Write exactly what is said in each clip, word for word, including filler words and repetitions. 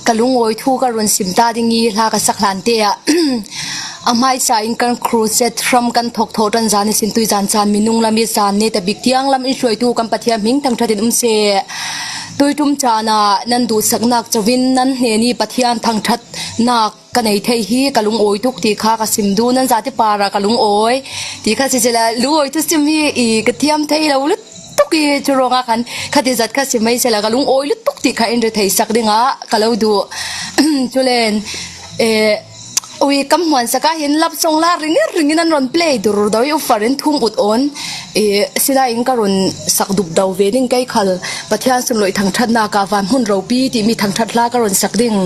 ka lungawi thu ka run sim ta ding i hla ka sak hlan te ah. A hmaisa in kan crusade hram kan thawk thawh tan zan i sin tui zan chan minung lam i zan ne ta bik tiang lam in hruaitu kan Pathian hming thangthat in um se. Tui tum chan ah nan duhsaknak covin nan hnen i Pathian thangthatnak ka nei thei hi ka lungawi tuk ti kha ka sim du nan zate para ka lungawi ti kha si sela lungawi thu sim hi i ka thiam thei lo lut tuk i cu ruangah khan khati zat kha si mai sela ka lungawi lut tuk ti kha in rethei sak dingah ka lo duh. Culen, eh, ui kam hmuan saka hin lap song la ringir ringin an ron play dur doi u farin thum ut on, eh, sila in ka run sak dup dau ve ding kei khal Pathian sumloi thangthatnak a van hmun ropi ti mi thangthat hla ka run sak ding.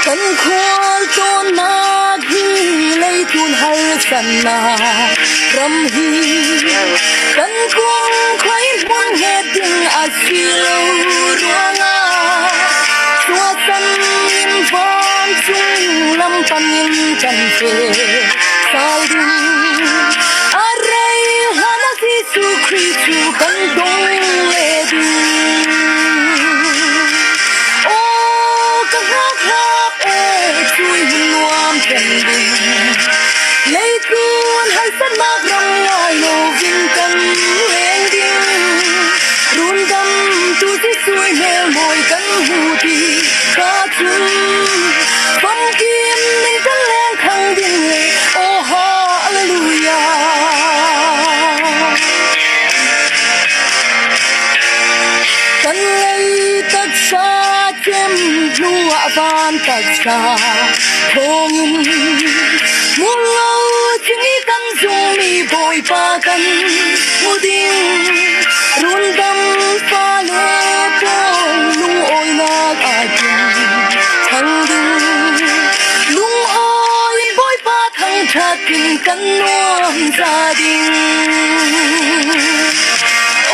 Kan khual tawnnak hi leitlun harsannak ram hi. Kan kung khuai hmun het ding a si lo ruangah, suasan in vancung lam panin kan feh sal ding. A rei hlan a Jesu Khrih cu kan dong le ding. Aw, ka hngakhlak e, cui hmun nuam kan ding. Leitlun harsatnak ram ngai lovin kan leng ding. Rundamtu Jesuh i hmelmawi kan hmu ti ka cun, famkim in kan leng thang ding e. Oh, halleluia. Kan lei taksa cem hnuah van taksa thawngin hmur lo cing i kan zummi Bawipa kan hmu ding. Rundam fale pawl lungawinak a kin thang ding. Lungawi in Bawipa thangṭhat in kan nuam za ding.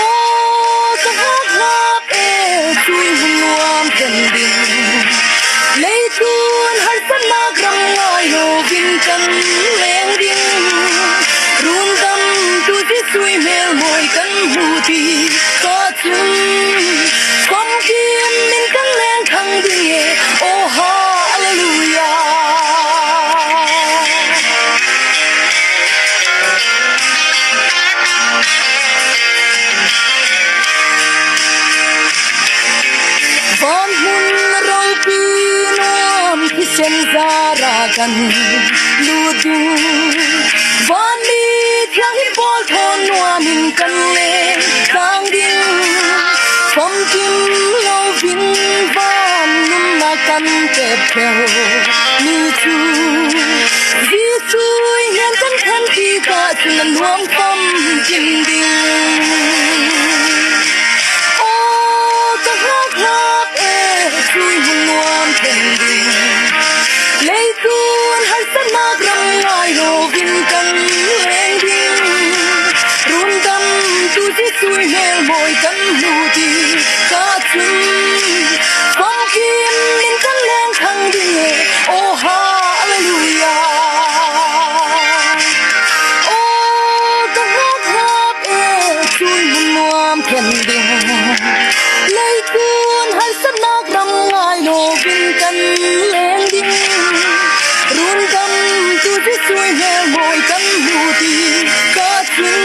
Aw, ka hngakhlak e, cui hmun nuam kan ding. Leitlun harsatnak ram ngai lovin kan leng ding. Rundamtu Jesuh i hmelmawi kan hmu ti ka cun, famkim in kan leng thang ding e. Oh, halleluia. Van hmun ropi nuam thisen zarah kan lut ding. Van mi thiang hi pawl thawn nuam in kan leng tlang ding. Famkim lovin van nunnak kan tep ṭheu mi cu Jesuh i hnen kan khen tikah cun a nuam famkim ding. Aw, ka hngakhlak e, cui hmun nuam kan ding. Leitlun harsatnak ram ngai lovin kan leng ding. Rundamtu Jesuh i hmelmawi kan hmu ti ka cun, famkim in kan leng thang ding e. Oh, halleluia. Oh, ka hngakhlak e, cui hmun nuam kan ding. Leitlun harsatnak ram ngai lovin kan leng ding. Rundamtu Jesuh i hmelmawi kan hmu ti ka cun,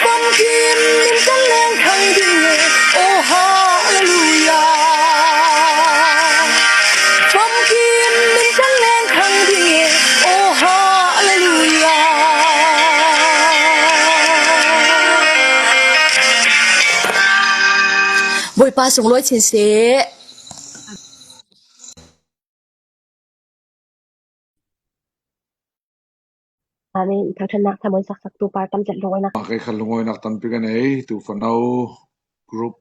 famkim in kan leng thang ding e. Oh, halleluia. Famkim in kan leng thang ding e. Oh, halleluia. Bawipa sunglawi chin seh. Amen. Thangṭhatnak thamuan saksaktu par tam zet lungawinak. Kei khan lungawinak tampi ka nei, tu fano group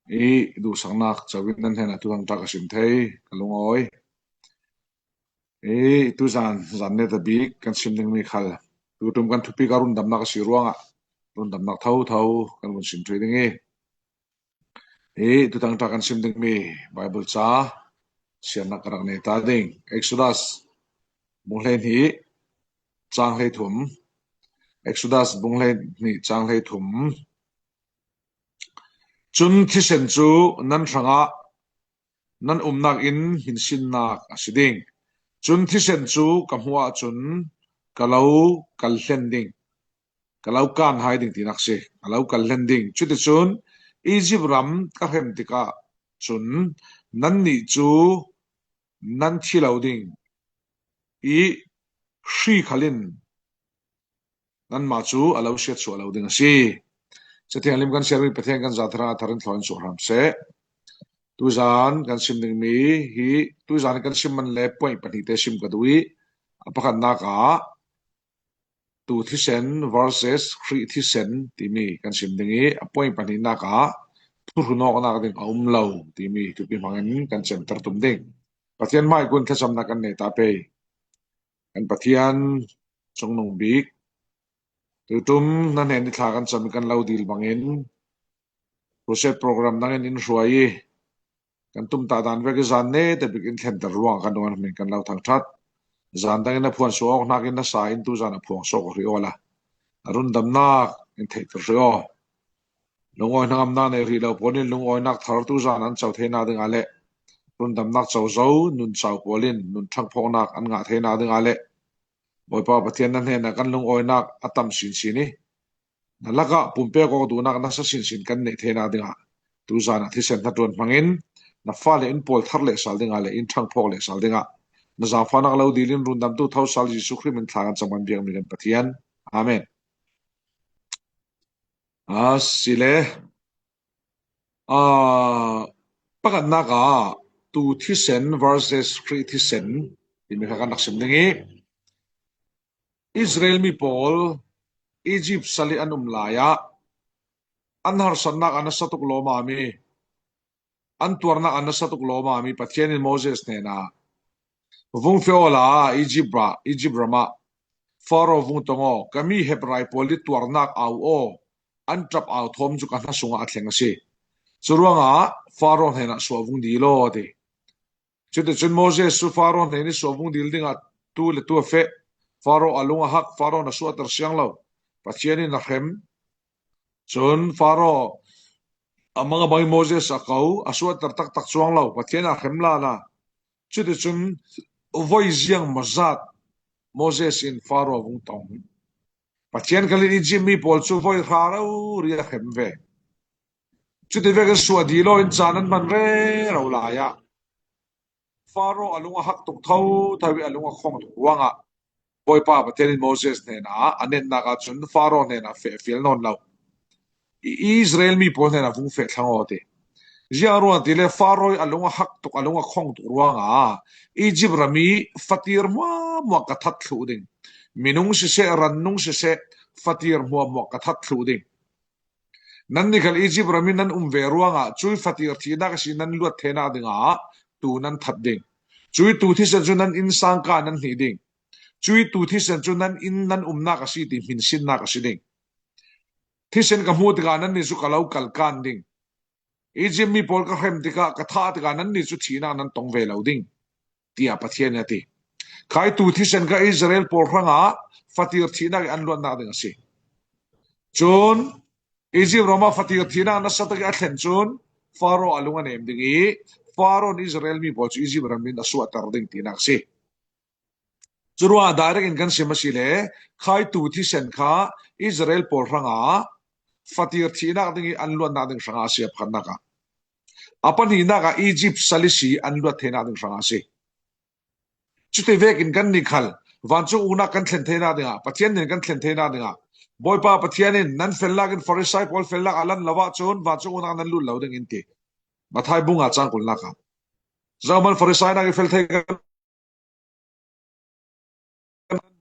i duhsaknak covin nan hnenah tu thangṭha ka sim thei, ka lungawi. I tuzan zan neta bik kan sim dingmi khal tutum kan thupi ka rundamnak a si ruangah rundamnak thotho kan vun sim thei ding i. I tu thangṭha kan sim dingmi Baibal ca siarna ka rak nei ta ding. Exodus bung hleihnih chang hleithum. Exodus bung hleihnih chang hleithum. Cun thisen cu nan hrangah nan umnak inn hminsinnak a si ding. Cun thisen cu ka hmuh ahcun ka lo kal hlen ding, ka lo kan hai ding tinak si, ka lo kal hlen ding. Cuticun Izipt ram ka hrem tikah cun nannih cu nan thi lo ding i hri khal in nanmah cu a lo siatsuah lo ding a si. Cathiang lim kan siarmi Pathian kan zathar ah thar in thlaw in suh hram seh. Tuzan kan sim dingmi hi, tuzan kan sim man le point pahnih te sim ka duh i, a pakhatnak ah tu thisen versus Khrih thisen timi kan sim ding i, a point pahnihnak ah thuhrun awknak ding a um lo timi thupi hmangin kan cemter tum ding. Pathian hmai kun thlacamnak kan nei ta pei. Kan Pathian, Cungnung Bik, tuitum na hnen i thla kan cam i kan lo dil bangin crusade program nangin in hruai i kan tumtah dan vek i zan neta bik in thlenter ruang kan ruang hmin kan lo thangṭhat. Zan dangin a phuan suah awk hnakin na sa in tuzan a phuang suak aw hrih awla a rundamnak in theihter hrih aw. Lungawi hnangamnak nei hrih lo pawl in lungawinak thar tuzan an co theinak dingah le rundamnak cozo nun cau pawl in nun ṭhangphawknak an ngah theinak dingah le Bawipa Pathian na hnenah kan lungawinak a tam sinsin i na lakah pumpek awk duhnak nasa sinsin kan neih theinak dingah tuzan ah thisen hnaṭuan hmangin na fale in pawl thar lehsal dingah le in ṭhangphawk lehsal dingah na zaangfahnak lo dil in rundamtu thosal Jesuh Khrih min thla kan cam kan biakmi kan Pathian. Amen. A si le, aa, pakhatnak ah tu thisen versus Khrih thisen timi kha kan rak sim ding i, Israel mi pawl Egypt sal i an um lai ah an harsatnak a nasa tuk lawmami, an tuarnak a nasa tuk lawmami Pathian in Moses hnenah, vung feh awla Egypt ah, Egypt ram ah Faro vung tong aw, ka mi Hebrai pawl i tuarnak au aw, an ṭap au thawm cu ka hna sungah a thleng a si. Curuangah Faro hnenah suah vung dil aw, a ti. Cuticun Moses cu Faro hnen i suah vung dil dingah tu le tu a feh. Faro a lung a hak, Faro na suahter siang lo. Pathian in a hrem. Cun Faro a mang a bang i Moses a ko, a suahter taktak cuang lo. Pathian a hrem lala. Cuticun voi ziang maw zat Moses in Faro vung tong. Pathian khal in Egypt mi pawl cu voi hra rori a hrem ve. Cuti vekin suah dil aw in caan an hman rero lai ah Faro a lung a hak tuk thotho i a lung a khong tuk ruangah Bawipa Pathian in Moses hnenah a netnak ahcun Faro hnenah feh a fial nawn lo. I Israel mi pawl hnenah vung feh thlang aw, ti. Ziang ruang ti le Faro i a lung a hak tuk, a lung a khong tuk ruangah Egypt ram i fatir hmuahhmuah ka that thluh ding. Minung siseh, rannung siseh, fatir hmuahhmuah ka that thluh ding. Nannih khal Egypt ram in nan um ve ruangah cui fatir thihnak a si nan luat theinak dingah tu nan that ding. Cui tu thisen cu nan innsang ka nan hnih ding. Cui tu thisen cu nan inn nan umnak a si ti hminsinnak a si ding. Thisen ka hmuh tikah nannih cu ka lo kalkan ding. Egypt mi pawl ka hrem tikah, ka thah tikah nannih cu thihnak nan tong ve lo ding, tiah Pathian in a ti. Khai tu thisen kha Israel pawl hrangah fatir thihnak i an luatnak ding a si. Cun Egypt ram ah fatir thihnak nasa tak i a thlen cun Faro a lung a nem ding i Faro in Israel mi pawl cu Egypt ram in a suahter ding tinak a si. Curuangah direct in kan sim a si le, khai tu thisen kha Israel pawl hrangah fatir thihnak ding i an luatnak ding hrangah a si, a pakhatnak ah. A pahnihnak ah Egypt sal i si an luat theinak ding hrangah a si. Cuti vekin kannih khal vancung uknak kan thlen theinak dingah, Pathian nih kan thlen theinak dingah, Bawipa Pathian in nan felnak in Farisai pawl felnak a lan lo ahcun vancung uknak nan lut lo ding in ti. Matthai bung a cang kulnak ah. Zohman Farisai nak i fel thei kan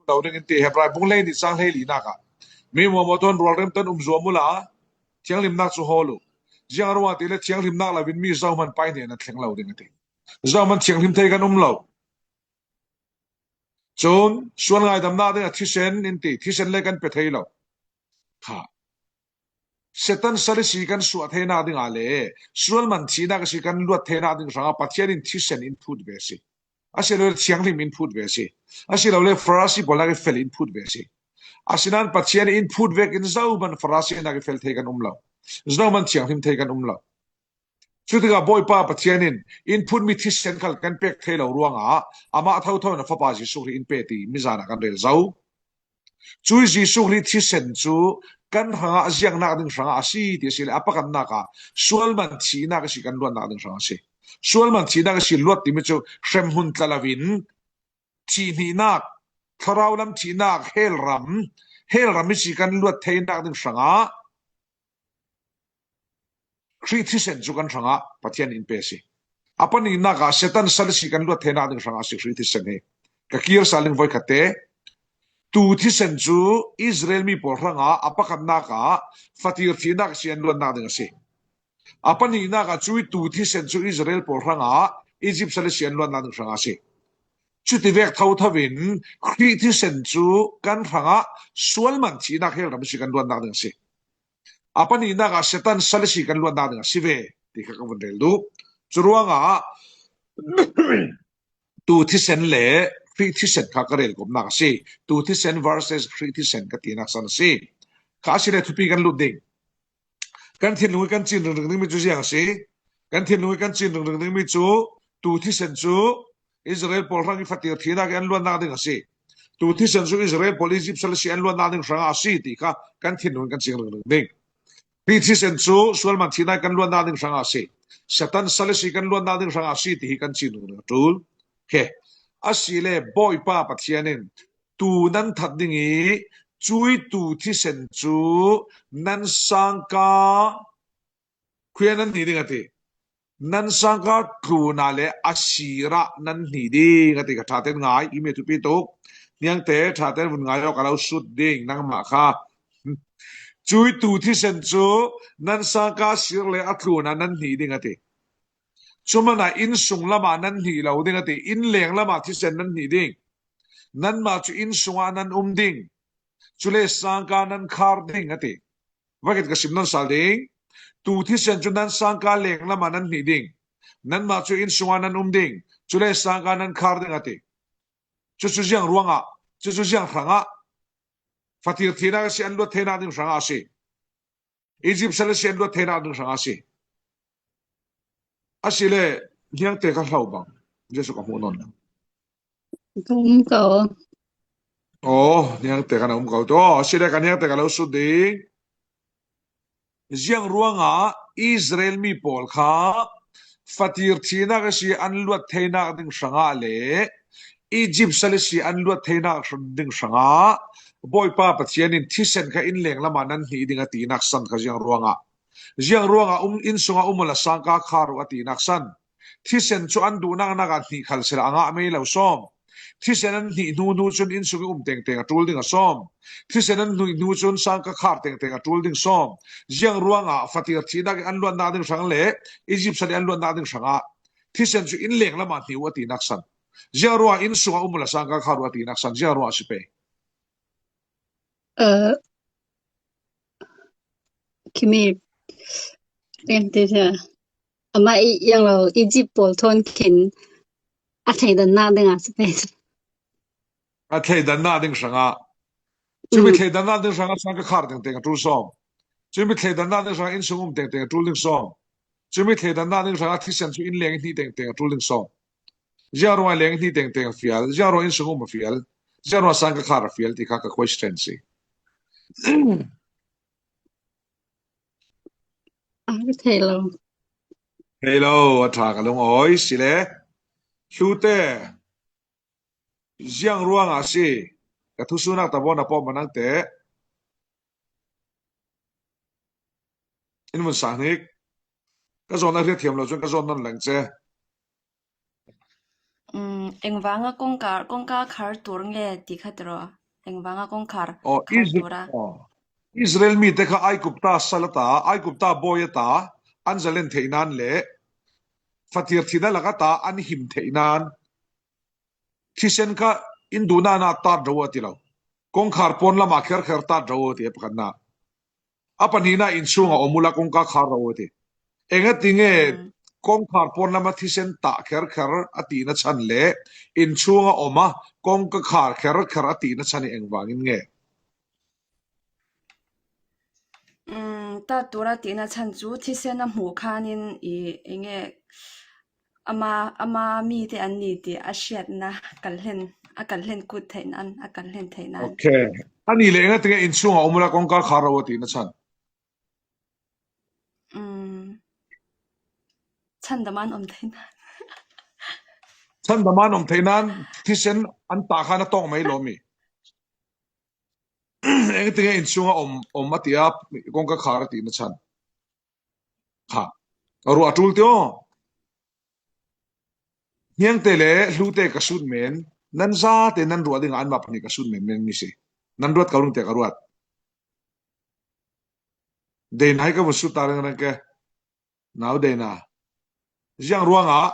lo ding in ti. Hebrai bung hleihnih cang hleilinak ah, mi muahmuah tuan rualrem tuan um zuam ula, thianghlimnak cu hawl u. Ziang ruangah ti le thianghlimnak lo in mi zohman pai hnen an thleng lo ding a ti. Zohman thianghlim thei kan um lo. Cun sual ngaidamnak ding a thisen in ti, thisen le kan pe thei lo. Kha. Satan sal i si kan suah theinak ding a le sualman thihnak i si kan luat theinak ding hrangah Pathian in thisen in phut ve a si. A si lo le thianghlim in phut ve a si. A si lo le Farasi pawl nak i fel in phut ve a si. Asinain Pathian in phut vekin zohman Farasi nak i fel thei kan um lo. Zohman thianghlim thei kan um lo. Cutikah Bawipa Pathian in in phutmi thisen khal kan pek thei lo ruangah amah thotho in a Fapa Jesuh Khrih in pe ti mizan ah kan rel zo. Cui Jesuh Khrih thisen cu kan hrangah ziangnak ding hrangah a si ti a si le a pakhatnak ah sualman thihnak i si kan luatnak ding hrangah a si. Sualman thihnak i si luat timi cu hremhmun tla lo in thihhnihnak, thlarau lam thihnak, hell ram, hell ram i si kan luat theinak ding hrangah Khrih thisen cu kan hrangah Pathian in pe a si. A pahnihnak ah Satan sal i si kan luat theinak ding hrangah a si Khrih thisen hi. Ka kir sal ding voikhat te. Tuu thisen cu Israel mi pawl hrangah a pakhatnak ah fatir thihnak i si an luatnak ding a si. A pahnihnak ah cui tuu thisen cu Israel pawl hrangah Egypt sal i si an luatnak ding hrangah a si. Cuti vek thotho in Khrih thisen cu kan hrangah sualman thihnak hell ram i si kan luatnak ding a si. A pahnihnak ah Satan sal i si kan luatnak ding a si ve ti kha ka vun rel duh. Curuangah tuu thisen le Khrih thisen kha ka rel komnak a si. Tuu thisen versus Khrih thisen ka tinak san a si. Kha a si le thupi kan lut ding. Kan thinlung i kan cin ringring dingmi cu ziang a si. Kan thinlung i kan cin ringring dingmi cu tuu thisen cu Israel pawl hrang i fatir thihnak i an luatnak ding a si. Tuu thisen cu Israel pawl Egypt sal i si an luatnak ding hrangah a si ti kha kan thinlung i kan cin ringring ding. Khrih thisen cu sualman thihnak i kan luatnak ding hrangah a si. Satan sal i si kan luatnak ding hrangah a si ti hi kan cin ringring a ṭul. He, a si le Bawipa Pathian in tuu nan that ding i cui tuu thisen cu nan sangka khuia nan hni ding a ti. Nan sangka tlunah le a sirah nan hni ding a ti kha ṭha tein ngai, i mi a thupi tuk. Niangte ṭha tein vun ngai awk a lo sut ding nangmah kha. Cui tuu thisen cu nan sangka sir le a tlunah nan hni ding a ti. Cumanah inn sung lamah nan hni lo ding a ti. Inn leng lamah thisen nan hni ding. Nanmah cu inn sungah nan um ding. Cule sangka nan khar ding a ti. Vakit ka sim nan sal ding. Tuu thisen cu nan sangka leng lamah nan hni ding. Nanmah cu inn sungah nan um ding. Cule sangka nan khar ding a ti. Cucu ziang ruangah, cucu ziang hrangah fatir thihnak a si an luat theinak ding hrangah a si. Egypt sal a si an luat theinak ding hrangah a si. A si le niangte ka hlo bang Jesuh ka hmuh nawn lo. Ka um ko. Aw, niangte kan um ko tu. Aw, a si le ka niangte ka lo sut ding. Ziang ruangah Israel mi pawl kha fatir thihnak a si an luat theinak ding hrangah le Egypt sal a si an luat theinak ding hrangah Bawipa Pathian in thisen kha inn leng lamah nan hni ding a tinak san kha ziang ruangah. Ziang ruangah um, inn sungah um uhla sangka khar uh a tinak san. Thisen cu an duhnak nak ah hnih khal sila a ngah mei lo sawm. Thisen an hnih hnu hnu cun inn sung i um tengteng a ṭul ding a sawm. Thisen an hnih hnu cun sangka khar tengteng a ṭul ding sawm. Ziang ruangah fatir thihnak i an luatnak ding hrang le Egypt sal i an luatnak ding hrangah thisen cu inn leng lamah hnih uh a tinak san. Ziang ruangah inn sungah um uhla sangka khar uh a tinak san. Ziang ruangah a si pei. Aa, Kimi, kan ti ṭha. Amah i yang lo Egypt pawl thawn khin a thleidannak dingah si pei. A thleidannak ding hrangah. Cumi thleidannak ding hrangah sangka khar tengteng a ṭul sawm. Cumi thleidannak ding hrangah inn sung um tengteng a ṭul ding sawm. Cumi thleidannak ding hrangah thisen cu inn leng i hnih tengteng a ṭul ding sawm. Ziang ruangah leng i hnih tengteng a fial, ziang ruangah inn sung um a fial, ziang ruangah sangka khar a fial ti kha ka question si. A ka thei lo. Thei lo, a ṭha ka lungawi si le. Hlute, ziang ruangah si, ka thusunak tabawn a pawm a nangte. In vun sang hnik. Ka zawn a hriat thiam lo cun ka zawn nawn leng ce. Um, engvanga kongka, kongka khar tur nge ti kha tiro. Engvanga kongkhar Oh, khar Israel, tura. Oh. Israel mi te kha Aigupta sal a ta, Aigupta bawi a ta, an zalen theih nan le fatir thihna lak a ta, an him theih nan. Thisen kha in duhnak na tat ro a ti lo. Kongkhar pawn lamah kherkher tat ro a ti a pakhatnak. A pahnihna, inn chunga om ula kongka khar ro a ti. Engatinge kongkhar pawn lama thisen tah kher kher a tihna chhan le inn chunga oma kongka khar kher kher a tihna chhan hi engvangin nge? Um, ta tura tihna chhan chu thisen a hmuh khanin i enge ama, ama mite an ni ti a hriatna kalhlen, a kalhlen kut theih nan, a kalhlen theih nan. Okay. A ni le engatinge inn chunga om ula kongka khar ro a tihna chhan? Um, chhandama an om theih nan. Chhandama an om theih nan thisen an tah khan a tawng mai lo mi. Engatinge inn chunga om, om a tia kongka khar a tihna chhan? Kha. A ruah a tul tio. Hniangte le hlute ka sut men, nan zate nan ruah dinga anmah pahnih ka sut men men mi si. Nan ruat ka rung te ka ruat. Deina hi ka vun sut ta reng reng ke. Nau Deina. Ziang ruanga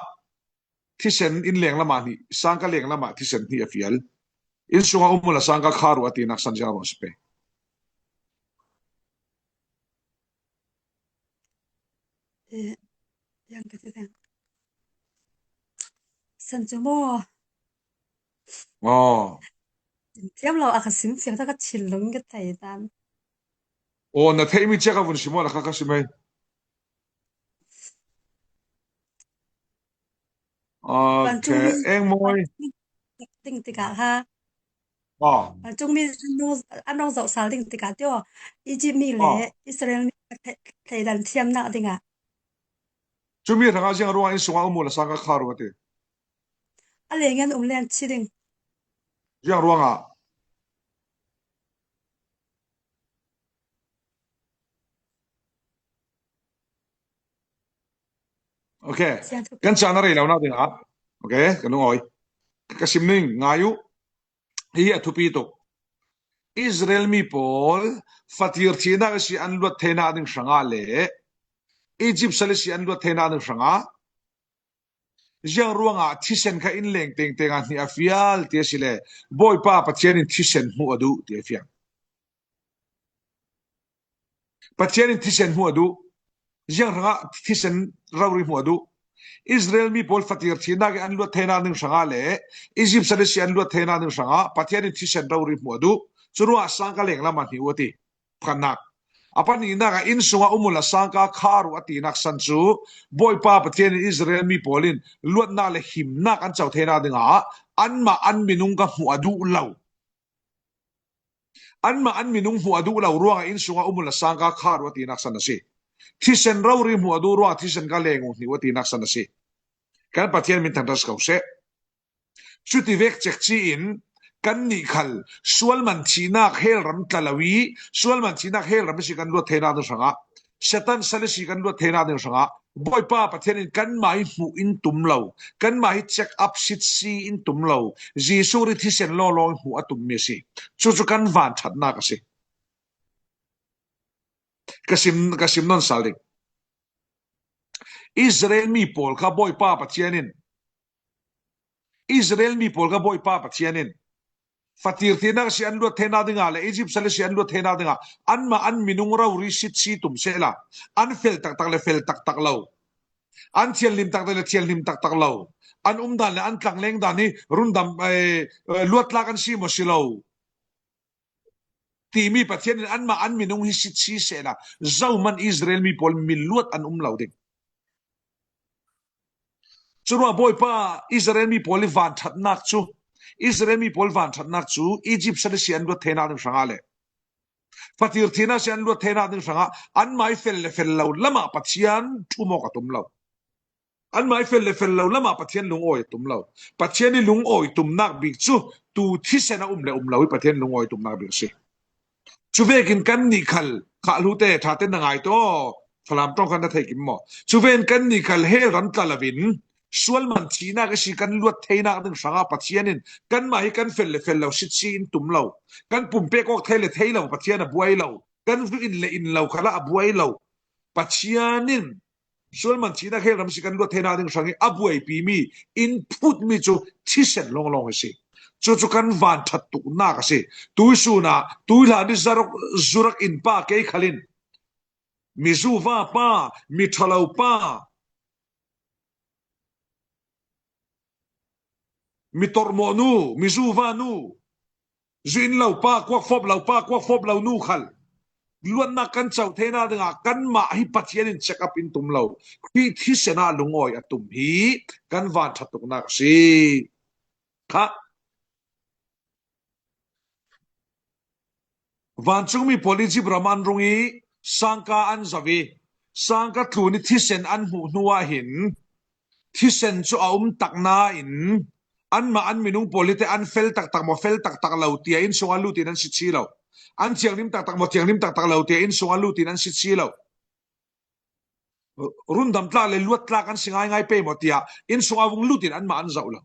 thisen inn leng lama hnih, sangka leng lama thisen hnih a fial. Inn sunga um ula sangka khar ru a tinak san ziang ruang si pe. Eh, yang ka ti teng. San chu maw? Oh. Thiam lo a ka sim fiang ta ka thil lung ka thei tan. Oh, na thei mi chia ka vun sim maw la ka ka sim mai. Okay, eng mawi. Ding tikah ha. Oh. Chungmi an rong zoh sal ding tikah tio. Egypt mi le Israel mi thei dan thiam nak dingah. Chumi ranga ziang ruang in sunga um ula sangka khar ru a ti. A lengen um len chi ding. Ziang ruanga. Okay. Kan chana rei lo na ding a. Okay, kan oi. Ka sim ning ngai u. Hi a thupi tuk. Israel mi pawl fatir thina ka si an luat theina ding hranga le Egypt sali si an luat theina ding hranga. Ziang ruanga thisen kha in leng teng tenga hnih a fial tia si le Bawipa Pathian in thisen hmuh a duh tia fiang. Pathian in thisen hmuh a duh. Ziang hranga thisen rori hmuh a duh. Israel mi pawl fatir thina ki an luat theina ding hranga le Egypt sali si an luat theina ding hranga Pathian in thisen rori hmuh a duh. Churua sangka leng lama hnih u a ti. Pakhatnak. A pahnihnak a in sunga um ula sangka khar ru a tinak san chu Bawipa Pathian in Israel mi pawl in luatnak le himnak an co theina dinga anmah an minung ka hmuh a duh lo. Anmah an minung hmuh a duh lo ruanga in sunga um ula sangka khar ru a tinak san a si. Thisen rori hmuh a duh ruanga thisen ka leng u hnih u a tinak san a si. Kan Pathian min thangtas ko seh. Chuti vek cek ci in kan nih khal sual man thihnak hel ram tla lo i sual man thihnak hel ram si kan luat theina ding hranga Satan sali si kan luat theina ding hranga Bawipa Pathian in kanmah hi hmuh in tum lo, kanmah hi check up sit si in tum lo, Jesu ri thisen lawlaw in hmuh a tum mi a si. Chu chu kan van thatnak a si. Ka sim, ka sim non sal ding. Israel mi pawl kha Bawipa Pathian in Israel mi pawl kha Bawipa Pathian in fatir thina si an luat theina dinga le Egypt sali si an luat theina dinga anmah an minung rori sit si tum seh la an fel taktak le fel taktak lo, an thianhlim taktak le thianhlim taktak lo, an umdan le an tlangleng dan hi rundam luat tlak an si maw si lo. Timi Pathian in anmah an minung hi sit si seh la zoman Israel mi pawl mi luat an um lo ding. Churua Bawipa Israel mi pawl i van thatnak chu Israel mi pawl van thatnak chu Egypt sali si an luat theina ding hranga le fatir thina si an luat theina ding hranga anmah i fel le fel lo lama Pathian thu mawk a tum lo. Anmah i fel le fel lo lama Pathian lungawi a tum lo. Pathian i lungawi tumnak bik chu tu thisen a um le um lo i Pathian lungawi tumnak bik a si. Chuvekin kan nih khal khah hlute thaten na ngai taw Falam ṭawng khan na thei kim maw? Chuvekin kan nih khal hel ram tla lovin sual man thihnak i si kan luat theinak ding hranga Pathian in kanmah hi kan fel le fel lo sit si in tum lo, kan pumpek awk thei le thei lo Pathian a buai lo, kan zu in le in lo khalah a buai lo. Pathian in sual man thihnak hel ram si kan luat theina ding hrangin a buaipi mi in phut mi chu thisen lawnglawng a si. Chu chu kan van that tuknak a si. Tuisunah tuihlan i zarak zurak in pa kei khalin Mi zuva pa, mi ṭhalo pa, mi tawrhmawh nu, mi zuva nu, zu in lo pa, kuak fawp lo pa, kuak fawp lo nu khal luatnak kan co theina dingah kanmah hi Pathian in check up in tum lo. Khrih thisen ah lungawi a tum hi kan van ṭhat tuknak a si. Kha. Vancungmi pawl Egypt ram an rung i sangka an zoh i sangka tlun i thisen an hmuh hnuah hin thisen cu a um tak nain anmah an minung pawl hi te an fel taktak maw, fel taktak lo tiah inn sungah lut in an si chi lo. An thianghlim taktak maw, thianghlim taktak lo tiah inn sungah lut in an si chi lo. Rundam tlak le luat tlak an si ngaingai pei maw tiah inn sungah vung lut in anmah an zoh lo.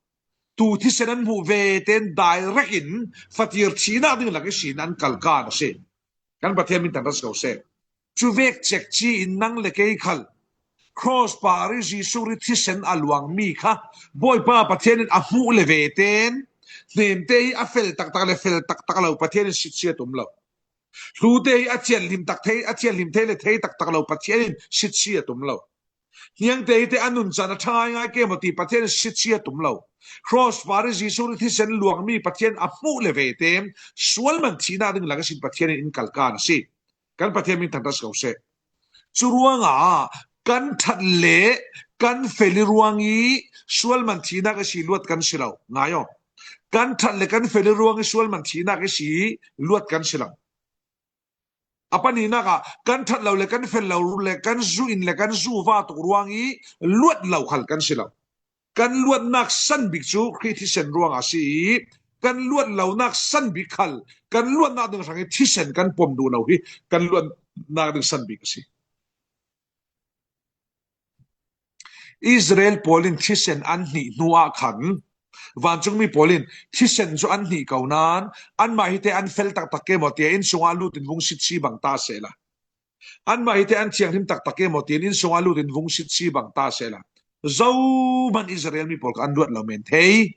Tu thisen an hmuh ve tein direct in fatir thihnak ding lak ihsin an kalkan a si. Kan Pathian min thangṭhat si ko seh. Cu vek cek ci in nang le kei khal cross par i Jesuh Khrih thisen a luangmi kha Bawipa Pathian in a hmuh le ve tein hnemte hi a fel taktak le fel taktak lo Pathian in sitsia tum lo. Hlute hi a thianhlim tak thei, a thianhlim thei le thei taktak lo Pathian in sitsia tum lo. Hniangte hi te a nuncan a ṭha ngaingai ke maw ti Pathian in sitsia tum lo. Cross par i Jesuh Khrih thisen luangmi Pathian a hmuh le ve tein sual man thihnak ding lak ihsin Pathian in in kalkan a si. Kan Pathian min thangṭhat si ko seh. Cu ruangah kan ṭhat le kan fel i ruang i sual man thihnak ihsi luat kan si lo. Ngai aw. Kan ṭhat le kan fel i ruang i sual man thihnak ihsi luat kan si lo. A pahnihnak ah kan ṭhat lo le kan fel lo le kan zu in le kan zu va tuk ruang i luat lo khal kan si lo. Kan luatnak san bik cu Khrih thisen ruangah a si i kan luat lonak san bik khal kan luatnak ding hrang i thisen kan pom duh lo hi kan luatnak ding san bik a si. Israel pawl in thisen an hnih hnuah khan vancungmi pawl in thisen cu an hnih ko nain anmah hi te an fel taktak ke maw tiah inn sungah lut in vung sitsi bang ta sehla, anmah hi te an thianghlim taktak ke maw tiin inn sungah lut in vung sitsi bang ta sehla, zohman Israel mi pawl kha an luat lo men thei.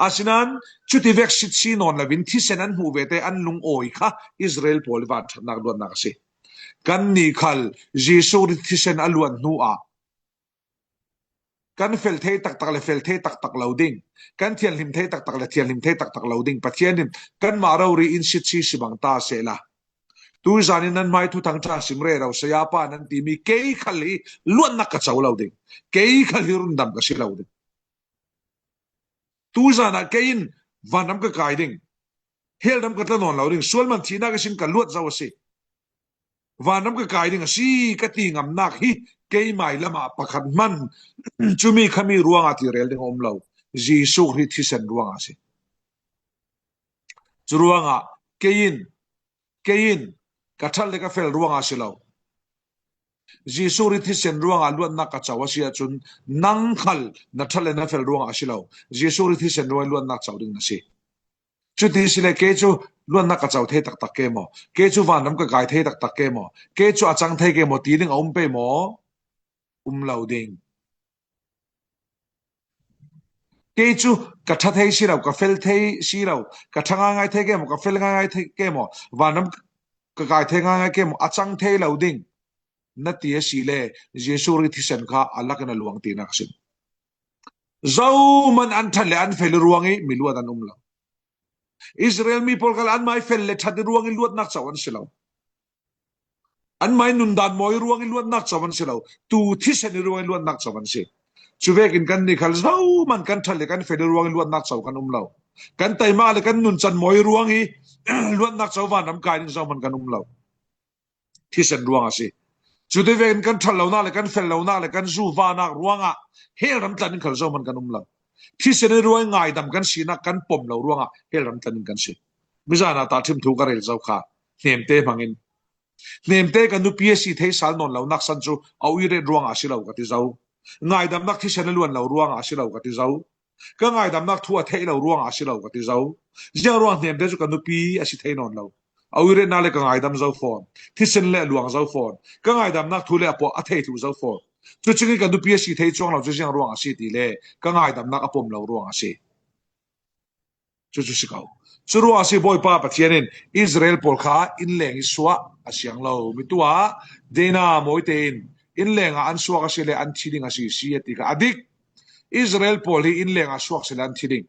Asinain cuti vek sitsi nawn loin thisen an hmuh ve te an lungawi kha Israel pawl i vanṭhatnak luatnak a si. Kannih khal Jesuh Khrih thisen a luan hnuah kan fel thei taktak le fel thei taktak lo ding, kan thianhlim thei taktak le thianhlim thei taktak lo ding Pathian in kanmah rori in sitsi si bang ta sehla, tuzan in nan hmai thuthang ṭha sim rero saya pa nan timi kei khal hi luatnak ka co lo ding, kei khal hi rundam ka si lo ding. Tuzan ah kei in vanram ka kai ding, hell ram ka tla nawn lo ding, sual man thihnak ihsin ka luat zo a si. Vanram ka kai ding a si ka ti ngamnak hi keimai lamah pakhat hman, cumi khami ruangah ti rel ding a um lo. Jesuh Khrih thisen ruangah a si. Cu ruangah kei in, kei in ka ṭhat le ka fel ruangah a si lo. Jesuh Khrih thisen ruangah luatnak ka co a si ahcun nang khal na ṭhat le na fel ruangah a si lo. Jesuh Khrih thisen ruangah luatnak co ding na si. Cuti si le kei cu luatnak ka co thei taktak ke maw? Kei cu vanram ka kai thei taktak ke maw? Kei cu a cang thei ke maw? Ti ding a um pei maw? Um lo ding. Kei cu ka ṭha thei si lo, ka fel thei si lo, ka ṭha ngaingai thei ke maw, ka fel ngaingai thei ke maw, vanram ka kai thei ngaingai ke maw, a cang thei lo ding na ti a si le Jesuh Khrih thisen kha a lak in a luang tinak a si. Zohman an ṭhat le an fel i ruang i mi luat an um lo. Israel mi pawl khal anmah i fel le ṭhat i ruang i luatnak co an si lo. Anmah i nundan mawi i ruang i luatnak co an si lo. Tu thisen i ruang i luatnak co an si. Cu vekin kannih khal zohman kan ṭhat le kan fel i ruang i luatnak co kan um lo. Kan taimak le kan nuncan mawi i ruang i luatnak co vanram kai ding zohman kan um lo. Thisen ruang a si. Cuti vekin kan ṭhat lonak le kan fel lonak le kan zu vanak ruangah hell ram tlan in khal zohman kan um lo. Thisen i ruang i ngaidam kan sinak kan pom lo ruangah hell ram tlan in kan si. Mizan ah tahṭhim thu ka rel zo kha. Hnemte hmangin, hnemte ka nupi a si thei sal nawn lonak san cu a uiret ruangah a si lo ka ti zo. Ngaidamnak thisen a luan lo ruangah a si lo ka ti zo. Ka ngaidamnak thu a theih lo ruangah a si lo ka ti zo. Ziang ruang hnemte cu ka nupi a si thei nawn lo. A uiretnak le ka ngaidam zo fawn. Thisen le a luang zo fawn. Ka ngaidamnak thu le a pawh a thei thluh zo fawn. Cucing i ka nupi a si thei cuang lo cu ziang ruangah a si ti le ka ngaidamnak a pom lo ruangah a si. Cucu si ko. Cu ruangah a si Bawipa Pathian in Israel pawl kha inn leng i suah a siang lo. Mi tuah Zeina mawite in, inn lenga an suak a si le an thi ding a si si a ti kha. A dik, Israel pawl hi inn lenga suak si le an thi ding.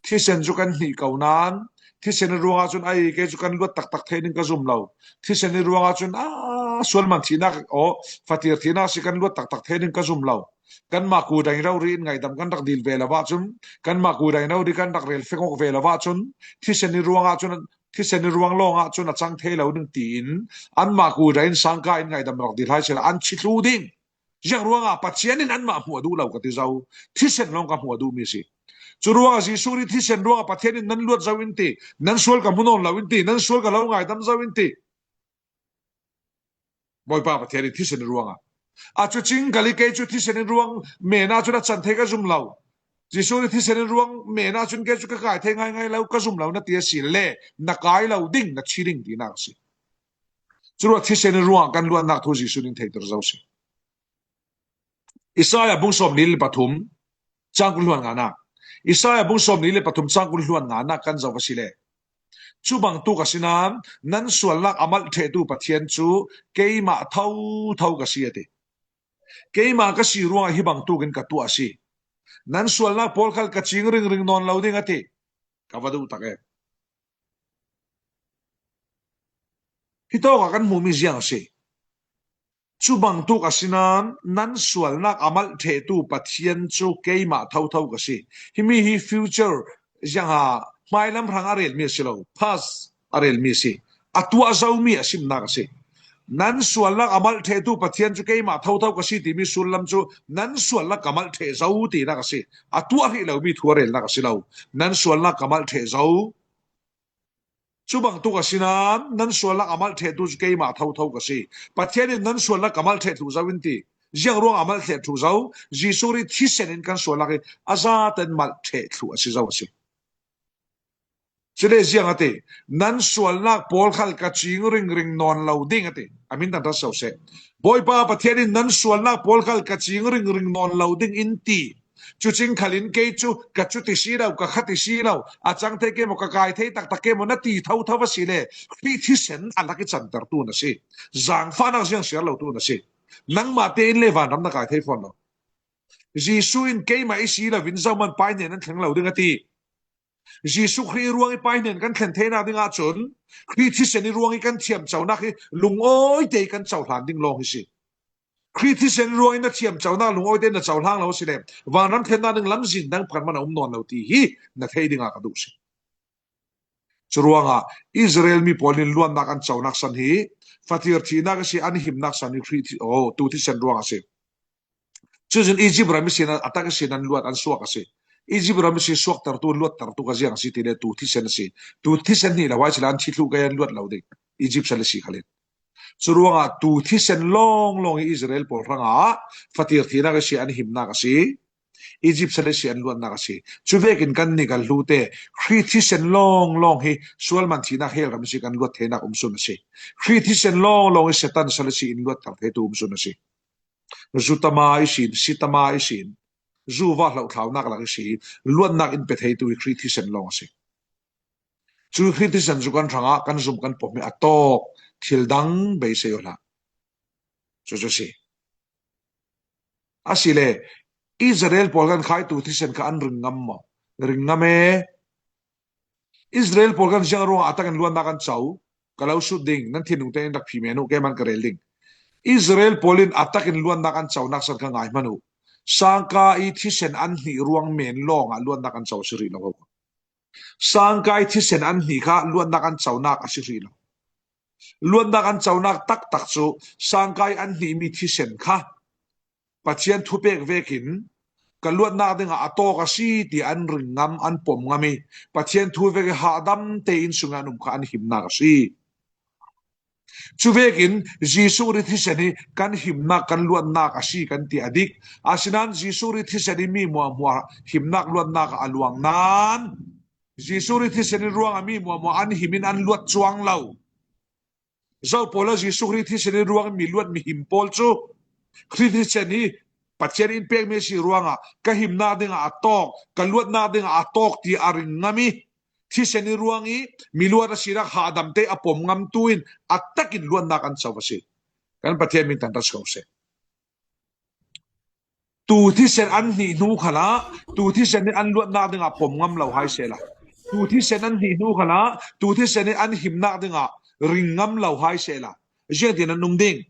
Thisen cu kan hnih ko nain, thisen i ruangah cun ai, kei cu kan luat taktak thei ding ka zum lo. Thisen i ruangah cun, a, sual man thihnak, aw, fatir thihnak si kan luat taktak thei ding ka zum lo. Kanmah kudain rori in ngaidam kan rak dil ve lo ahcun, kanmah kudain rori kan rak rel fek awk ve lo ahcun, thisen i ruangah cun, thisen i ruang lawngah cun a cang thei lo ding tiin anmah kudain sangka in ngaidam rak dil hai sila an thi thlu ding. Ziang ruangah Pathian in anmah hmuh a duh lo ka ti zo. Thisen lawng ka hmuh a duhmi a si. Cu ruangah Jesuh nih thisen ruangah Pathian in nan luat zo in ti, nan sual ka hmu nawn lo in ti, nan sual ka lo ngaidam zo in ti. Bawipa Pathian in thisen i ruangah. A cu cing kali kei cu thisen i ruang men ahcun a can thei ka zum lo. Jesuh nih thisen i ruang men ahcun kei cu ka kai thei ngaingai lo, ka zum lo na ti a si le, na kai lo ding, na thi ding tinak a si. Curuah thisen i ruangah kan luatnak thu Jesuh nih theihter zo si. Isaiah bung sawm li le pathum, cang kul hluan nganak. Isaiah bung sawm li le pathum, cang kul hluan nganak kan zoh a si le. Cu bangtuk a si nain nan sualnak a malh ṭhehtu Pathian cu keimah thotho ka si a ti. Keimah ka si ruangah hi bangtuk in ka tuah a si. Nan sualnak pawl khal ka cing ringring nawn lo ding a ti. Ka va duh tak e. Hi tawkah kan hmuhmi ziang a si. Cu bangtuk a si nain nan sualnak a malh ṭhehtu Pathian cu keimah thotho ka si. Himi hi future ziang a, hmailam hrang a relmi a si lo, past a relmi a si. A tuah zomi a simnak a si. Nan sualnak a malh ṭhehtu Pathian cu keimah thotho ka si timi sullam cu nan sualnak ka malh ṭheh zo tinak a si. A tuah hrih lomi thu a relnak a si lo. Nan sualnak ka malh ṭheh zo. Cu bangtuk a si nain nan sualnak a malh ṭhehtu cu keimah thotho ka si. Pathian in nan sualnak ka malh ṭheh thluh zo in ti. Ziang ruangah a malh ṭheh thluh zo? Jesuh Khrih thisen in kan sualnak hi a zaten malh ṭheh thluh a si zo a si. Cule ziang a ti, nan sualnak pawl khal ka cing ringring nawn lo ding a ti. A min tangṭhat so seh. Bawipa Pathian in nan sualnak pawl khal ka cing ringring nawn lo ding in ti. Cucing khalin kei cu ka cu ti si lo, ka kha ti si lo, a cang thei ke maw, ka kai thei taktak ke maw, na ti thotho a si le, Khrih thisen a lak i cantertu na si. Zangfahnak ziang siar lotu na si. Nangmah tein le vanram na kai thei fawn lo. Jesuh in keimah i si lo in zohman Pa hnen an thleng lo ding a ti. Jesuh Khrih ruang i Pa hnen kan thlen theinak ding ahcun Khrih thisen i ruang i kan thiamconak hi lungawi te i kan cohlan ding lawng hi si. Khrih thisen ruangin na thiamconak lungawi te na cohlang lo a si le, vanram thlennak ding lamzin dang pakhat hmanh a um nawn lo ti hi na thei dingah ka duh si. Curuangah Israel mi pawl in luatnak an conak san hi fatir thihnak a si, an himnak san hi Khrih thi-, oh, tu thisen ruang a si. Cucun Egypt ram ihsin a tak ihsin an luat an suak a si. Egypt ram ihsin suaktertu, luattertu kha ziang a si ti le tu thisen a si. Tu thisen hnih le huai si le an thi thluh kei an luat lo ding. Egypt sal ihsi khalin. Curuangah tu thisen lawnglawng hi Israel pawl hrangah fatir thihnak ihsi an himnak a si. Egypt sal ihsi an luatnak a si. Cuvekin kannih kan hlute Khrih thisen lawnglawng hi sualman thihnak hell ram ihsi kan luat theinak um sun a si. Khrih thisen lawnglawng hi Satan sal ihsi in luatter theitu um sun a si. Zu tama ihsin, si tama ihsin, zu va hloh thlaunak lak ihsi, luatnak in pe theitu hi Khrih thisen lawng a si. Cu Khrih thisen cu kan hrangah kan zum kan pom hi a tawk thil dang beisei aw hlah. Cucu si. A si le, Israel pawl kan khaitu thisen kha an ring ngam maw? Ring ngam e. Israel pawl kan ziang ruangah a takin luatnak an co, ka lo sut ding, nan thinlung tein rak phim men uh, keimah ka rel ding. Israel pawl in a takin luatnak an conak san kha ngai hmanh uh. Sangka i thisen an hnih ruang men lawngah luatnak an co si rih lo. Sangka i thisen an hnih kha luatnak an conak a si rih lo. Luatnak an conak taktak cu sangka i an hnihmi thisen kha Pathian thupek vekin ka luatnak dingah a tawk a si ti an ring ngam, an pom ngam i Pathian thu vek i hahdam tein sungah an um kha an himnak a si. Cuvekin Jesuh Khrih thisen hi kan himnak, kan luatnak a si kan ti a dik. Asinain Jesuh Khrih thisen hi mi hmuahhmuah himnak, luatnak a luang nain Jesuh Khrih thisen hi ruangah mi hmuahhmuah an him in an luat cuang lo. Zo pawl a Jesuh Khrih thisen hi ruang mi luat mihim pawl cu Khrih thisen hi Pathian in pekmi a si ruangah ka himnak dingah a tawk, ka luatnak dingah a tawk ti a ring ngam i thisen hi ruang i mi luat a sinak hahdam te a pom ngamtu in a takin luatnak an co a si. Kan Pathian min tangtat si ko seh. Tu thisen an hnih hnu khalah tu thisen hi an luatnak dingah pom ngam lo hai sehla, tu thisen an hnih hnu khalah tu thisen hi an himnak dingah ring ngam lo hai sehla, ziangtin an um ding?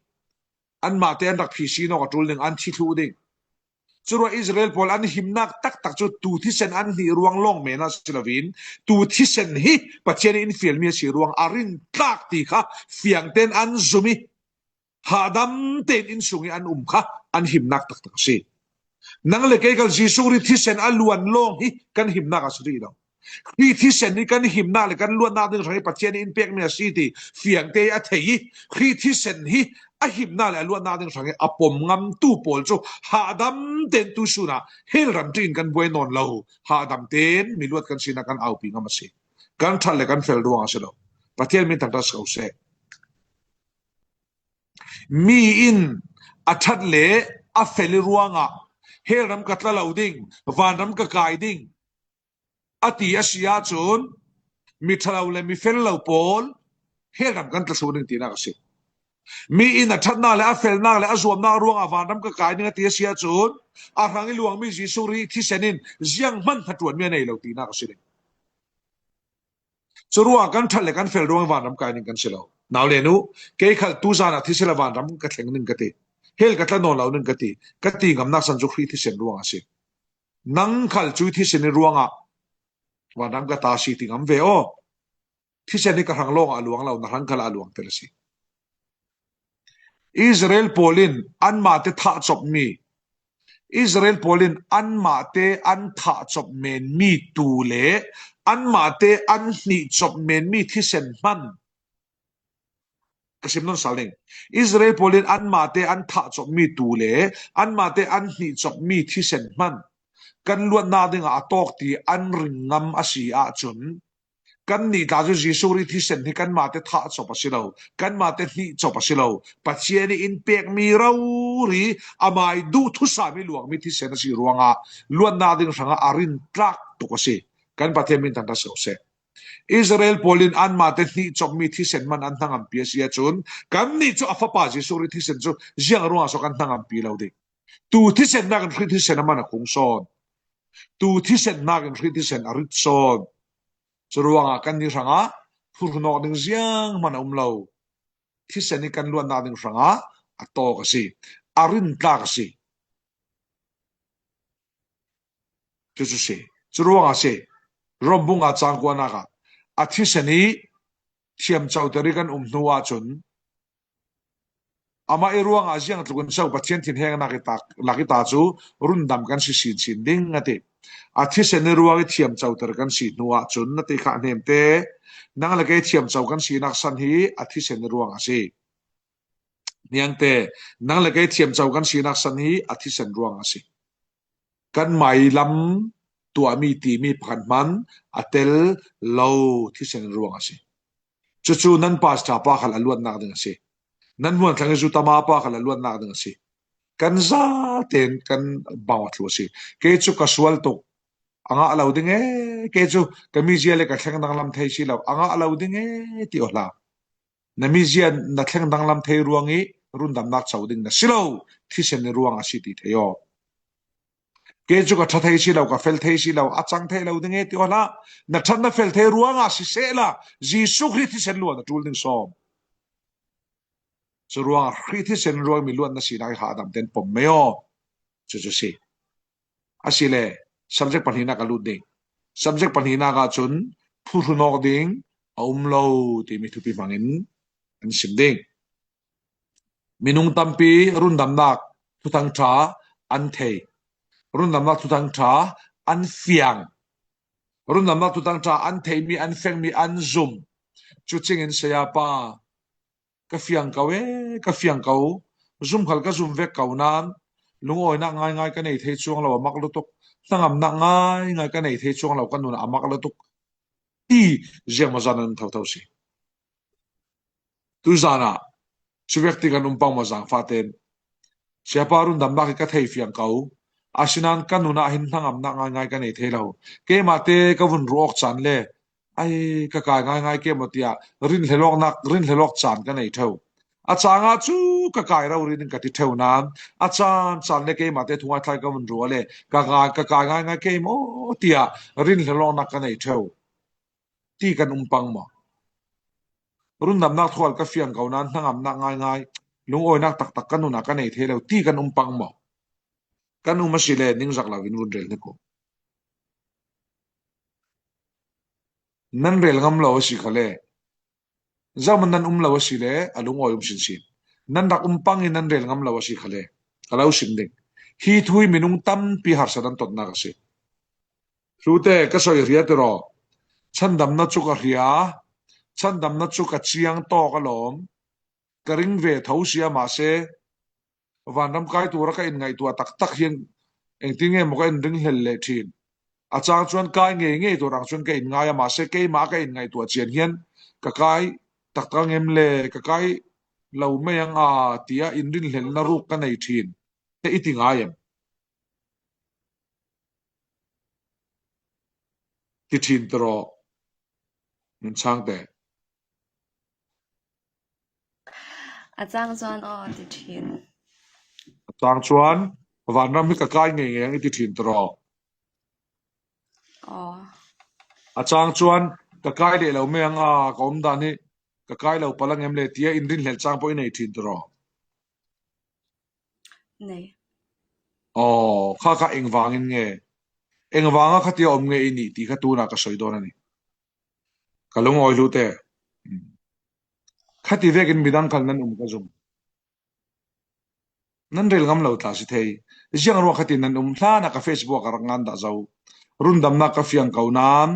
Anmahte an rak phisi nawk a ṭul ding, an thi thluh ding. Curuah Israel pawl an himnak taktak cu tu thisen an hnih ruang lawng men ah si loin, tu thisen hi Pathian in fialmi a si ruang a rin tlak ti kha fiangten an zum i, hahdam tein inn sung i an um kha an himnak taktak a si. Nang le kei khal Jesuh Khrih thisen a luan lawng hi kan himnak a si rih lo. Khrih thisen hi kan himnak le kan luatnak ding hrang hi Pathian in pekmi a si ti fiangte a thei i, Khrih thisen hi a himnak le a luatnak ding hrang hi a pom ngamtu pawl cu hahdam tein tu sunah hell ram ṭin kan buai nawn lo. Hahdam tein mi luat kan sinak kan aupi ngam a si. Kan ṭhat le kan fel ruang a si lo. Pathian min tangtat si ko seh. Mi in a ṭhat le a fel i ruangah hell ram ka tla lo ding, vanram ka kai ding a ti a si ahcun, mi ṭha lo le mi fel lo pawl hell ram kan tla thluh ding tinak a si. Mi in a ṭhatnak le a felnak le a zuamnak ruangah vanram ka kai ding a ti a si ahcun, a hrang i luangmi Jesuh Khrih thisen in zianghman hnaṭuanmi a nei lo tinak a si ding. Curuangah kan ṭhat le kan fel ruang vanram kai ning kan si lo. Nau le nu, kei khal tuzan ah thisen le vanram ka thleng ning ka ti. Hell ka tla nawn lo ning ka ti. Ka ti ngamnak san cu Khrih thisen ruang a si. Nang khal cu thisen i ruangah vanram ka ta si ti ngam ve aw. Thisen hi ka hrang lawngah a luang lo, na hrang khalah a luang tel a si. Israel pawl in anmahte thah copmi, Israel pawl in anmahte an thah cop menmi tu le anmahte an hnih cop menmi thisen hman ka sim nawn sal ding. Israel pawl in anmahte an thah copmi tu le anmahte an hnih copmi thisen hman kan luatnak dingah a tawk ti an ring ngam a si ahcun, kannih tla cu Jesuh Khrih thisen hi kanmahte thah cop a si lo, kanmahte hnih cop a si lo. Pathian i in pekmi rori amai duh thusam i luangmi thisen a si ruangah luatnak ding hrangah a rin tlak tuk a si. Kan Pathian min tangtat si ko seh. Israel pawl in anmahte hnih copmi thisen man an hnangampi a si ahcun, kannih cu a Fapa Jesuh Khrih thisen cu ziang ruangah so kan hnangampi lo ding? Tu thisen nakin Khrih thisen a man a kung sawn. Tu thisen nakin Khrih thisen a rit sawn. Curuangah kannih hrangah phurhnawk ding zianghman a um lo. Thisen i kan luatnak ding hrangah a tawk a si, a rintlak a si. Cucu si. Curuangah si. Rom bung a cang kuanak ah a thisen i thiamcoter i kan um hnu ahcun, amah i ruangah ziang tlukin so Pathian thinhengnak i tak, lak i ta cu rundam kan si sinsin ding a ti. A thisen i ruang i thiamcoter kan si hnu ahcun na ti kha hnemte, nang le kei thiamco kan sinak san hi a thisen i ruang a si. Niangte, nang le kei thiamco kan sinak san hi a thisen ruang a si. Kan mailam tuahmi timi pakhat hman a tel lo thisen ruang a si. Cucu nan pastor pa khal a luatnak ding a si. Nan hmuanthlang i zutama pa khal a luatnak ding a si. Kan zaten kan bang a thlu a si. Kei cu ka sual tuk, a ngah lo ding e. Kei cu ka mizia le ka thleng danglam thei si lo, a ngah lo ding e, ti aw hlah. Na mizia na thleng danglam thei ruang i rundamnak co ding na si lo, thisen i ruang a si ti thei aw. Kei cu ka ṭha thei si lo, ka fel thei si lo, a cang thei lo ding e, ti aw hlah. Na ṭhat na fel thei ruangah si sehla, Jesuh Khrih thisen luan a ṭul ding sawm. Curuangah Khrih thisen ruang mi luan na sinak i hahdam ten pom mei aw. Cucu si. Asile, subject pahnihnak a lut ding. Subject pahnihnak ahcun phurhnawk ding a um lo timi thupi hmangin an sim ding. Minung tampi rundamnak thuthang ṭha an thei. Rundamnak thuthang ṭha an fiang. Rundamnak thuthang ṭha an theimi, an fiangmi an zum. Cucingin sayapa, ka fiang ko e, ka fiang ko. Zum khal ka zum vek ko nain lungawinak ngaingai ka nei thei cuang lo, a mak lutuk. Hnangamnak ngaingai ka nei thei cuang lo, ka nun a mak lutuk, ti ziangmazan an thotho si. Tuzan ah cuvek ti kan um pangmawh zangfah tein, siapa, rundamnak hi ka thei fiang ko, asinain ka nun ah hin hnangamnak ngaingai ka nei thei lo. Keimahte ka vun ruh awk caan le ai ka kai ngaingai ke maw tiah rinhlelawknak, rinhlelawk caan ka nei ṭheu. A cangah cu ka kai rori ding ka ti theu nan, a chan chan le keimah te thungai thlai ka vun ruah le, ka kai, ka kai ngai ngai kei maw tia rinhlelawkna ka nei theu. Ti kan um pang maw? Rundamnak thual ka fiang ko nan hnangamnak ngai ngai, lungawinak taktak ka nunah ka nei thei lo ti kan um pang maw? Kan um a si le ningzak lo in vun rel hnik u. Nan rel ngam lo a si kha le, zohman nan um lo a si le a lungawi um sinsin. Nan rak um pang in nan rel ngam lo a si kha le, ka lo sim ding. Hi thu hi minung tampi harsa dan totnak a si. Hlute, ka soi hria tiraw. Chhandamna cu ka hria, chhandamna cu ka ciang tawk a lawm. Ka ring ve tho si a, mahse, vanram kai tura ka in ngaihtuah taktak hi engtin nge maw ka in ring hlel leh ṭhin. A cang chuan kai ngei ngei tur ang chuan ka in ngai a, mahse, keimah ka in ngaihtuah chian hian ka kai taktak ngem le, ka kai lo mai ang a tia inrinhlelna ruk ka nei ṭhin. Te i ti ngai em? Ti ṭhin tiraw. Min chhang te. A chang chuan aw ti ṭhin. A chang chuan vanram hi ka kai ngei ngei ang i ti ṭhin tiraw. Aw. A chang chuan ka kai leh lo mai ang a, ka awm dan hi ka kai lo palh ang em le tia inrinhlel chang pawh i nei ṭhin tiraw. Nei. Aw, kha kha engvangin nge? Engvanga khatia awm nge i nih tih kha tunah ka sawi dawn a ni. Ka lungawi hlute. Khati vekin midang kal nan um ka zum. Nan rel ngam lo tla si thei. Ziang ruang khatin nan um hlana ka Facebook a ka rak ngan dah zo. Rundamnak ka fiang ko nan,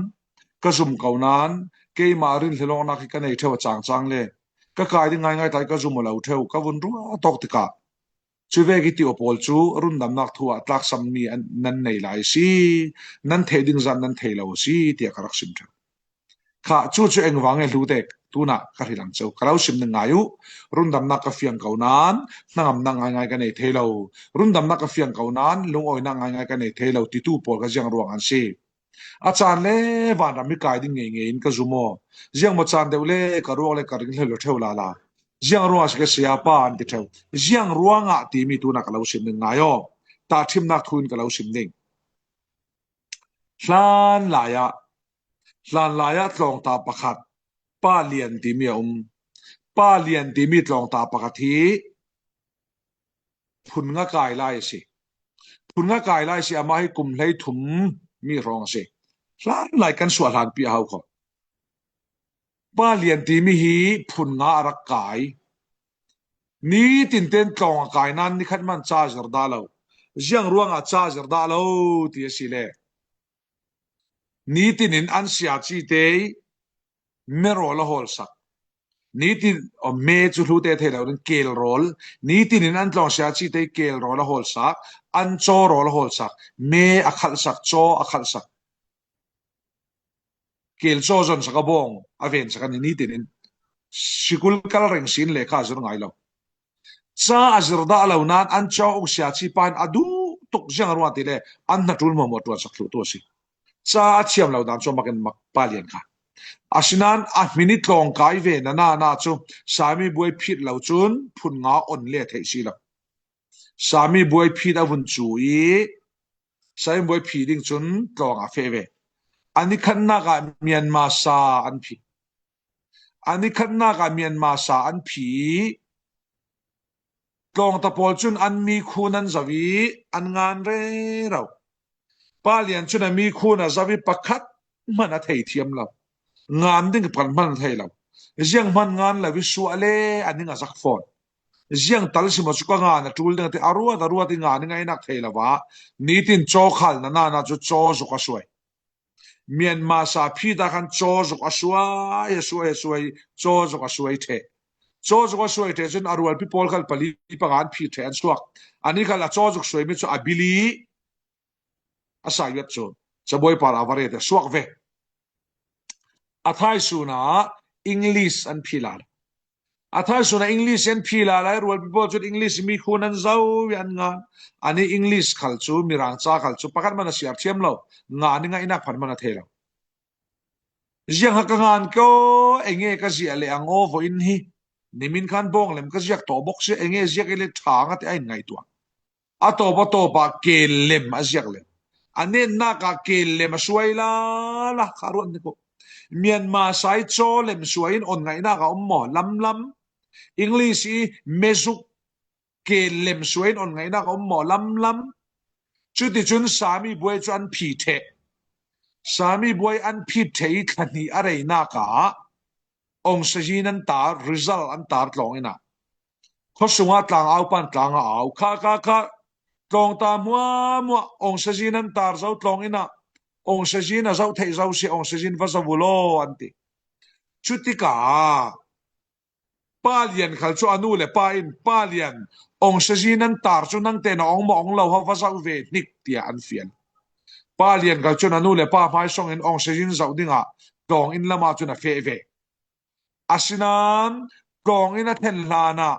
ka zum ko nan, keimah rinhlelawknak hi ka nei theu a chang chang le. Ka kai ding ngai ngai tlai ka zum a lo theu, ka vun ruah tawk tikah. Chu vek i tih aw pawl chu rundamnak thu ah tlaksam mi an, nan nei lai si, nan theih ding zat nan thei lo si, tiah ka rak sim theu. Kha, chu chu engvang nge hlute, tunah ka hrilh ang cheu. Ka lo sim ding ngai uh, rundamnak ka fiang ko nan, hnangamnak ngai ngai ka nei thei lo. Rundamnak ka fiang ko nan, lungawinak ngai ngai ka nei thei lo, titu pawl kha ziang ruang an si. A chan le vanram hi kai ding ngei ngei in ka zum aw. Ziang maw chan deuh le ka ruak le ka ring hlel lo theu la la. Ziang ruang si ka sia pa an ti theu. Ziang ruangah timi tunah ka lo sim ding ngai aw. Tahṭhimnak thu in ka lo sim ding. Hlan laiah, hlan laiah tlawngta pakhat, Pa Lian timi a um. Pa Lian timi tlawngta pakhat hi phun nga kai lai a si. Phun nga kai lai a si, amah hi kum hlei thum mi hrawng a si. Hlan lai kan suah hlanpi a hau kho. Pa Lian timi hi phun nga a rak kai. Nitin ten tlawng a kai nan nikhat man cha zir dah lo. Ziang ruangah cha zir dah lo ti a si le. Nitin in an sia chi te me rawl a hawlsak. Nitin, aw, me chu hlute thei lo ding, kel rawl. Nitin in an tlawng sia chi te kel rawl a hawlsak, an chaw rawl a hawlsak, me a khalhsak, chaw a khalhsak. Kel chaw zawnsak a bawng a vensak a ni nitin in. Sikul kal reng sin lehkha a zir ngai lo. Cha a zir dah lo nan an chaw uk sia chi pa in a duh tuk ziang ruang ti le an hna tul hmuahmuah tuansak thluh tu a si. Cha a thiam lo dan chu a mak in mak Pa Lian kha. Asinan a hmin i tlawng kai ve na na na chu Sami buai phit lo chun phun nga on le theih si lo. Sami buai phit a vun chu i Sami buai phi ding chun tlawng a feh ve. A ni khatnak ah Myanmar sa an phi. A ni khatnak ah Myanmar sa an phi. Tlawngta pawl chun an mi khun an zo i an ngan rero. Pa Lian chun a mi khun a zo i pakhat hman a thei thiam lo. Ngan ding pakhat hman a thei lo. Ziang hman ngan lo i suah le a ning a zak fawn. Ziang tal si maw chu ka ngan a tul ding a ti a ruat a ruat i ngan i ngaihnak thei lo a. Nitin chaw khal na na na chu chaw zuk a suai. Myanmar sa phi ta khan chaw zuk a suai, a suai, a suai, chaw zuk a suai ṭheh. Chaw zuk a suai ṭheh chun a rualpi pawl khal pali panga an phi ṭheh an suak. A ni khal a chaw zuk suai mi chu a bili a sa yuat chu. Chabuai par a va ret a suak ve. A thai suna English an phi lai. A thai suna English an phi lai lai rualpi pawl chun English mi khun an zo i an ngan. A ni English khal chu, Mirang cha khal chu pakhat man a siar thiam lo. Ngan i ngaihnak phan man a thei lo. Ziang ha ka ngan ko, enge ka ziah leh ang aw vawiin hi. Nimin khan bawng lem ka ziak tawh bawk si, enge ziak i le thang a ti a inngaihtuah. A tawp a tawpah kel lem a ziak lem. A netnakah kel lem a suai lala kha ruat ni ko. Myanmar sai chaw lem suai in on ngaihnak a om maw? Lamlam. English i mezuk kel lem suai in on ngaihnak a om maw? Lamlam. Cuticun Sami buai cu an phi theh. Sami buai an phit theh i thla hnih a reinak ah Aung San Suu Kyi an tar, result an tar tlawng inn ah. Khuasung ah tlang au pan tlang a au. Kha, kha, kha. Tlawng ta hmuahhmuah Aung San Suu Kyi an tar zo tlawng inn ah. Aung San Suu Kyi a zoh theih zo si, Aung San Suu Kyi va zo u law an ti. Cutikah Pa Lian khal cu a nu le pa in, Pa Lian, Aung San Suu Kyi an tar cu nang tein a ong maw ong lo, ha va zoh ve hnik, tiah an fian. Pa Lian khal cun a nu le pa hmaisawng in Aung San Suu Kyi zoh dingah tlawng inn lam ah cun a feh ve. Asinain tlawng inn a then hlan ah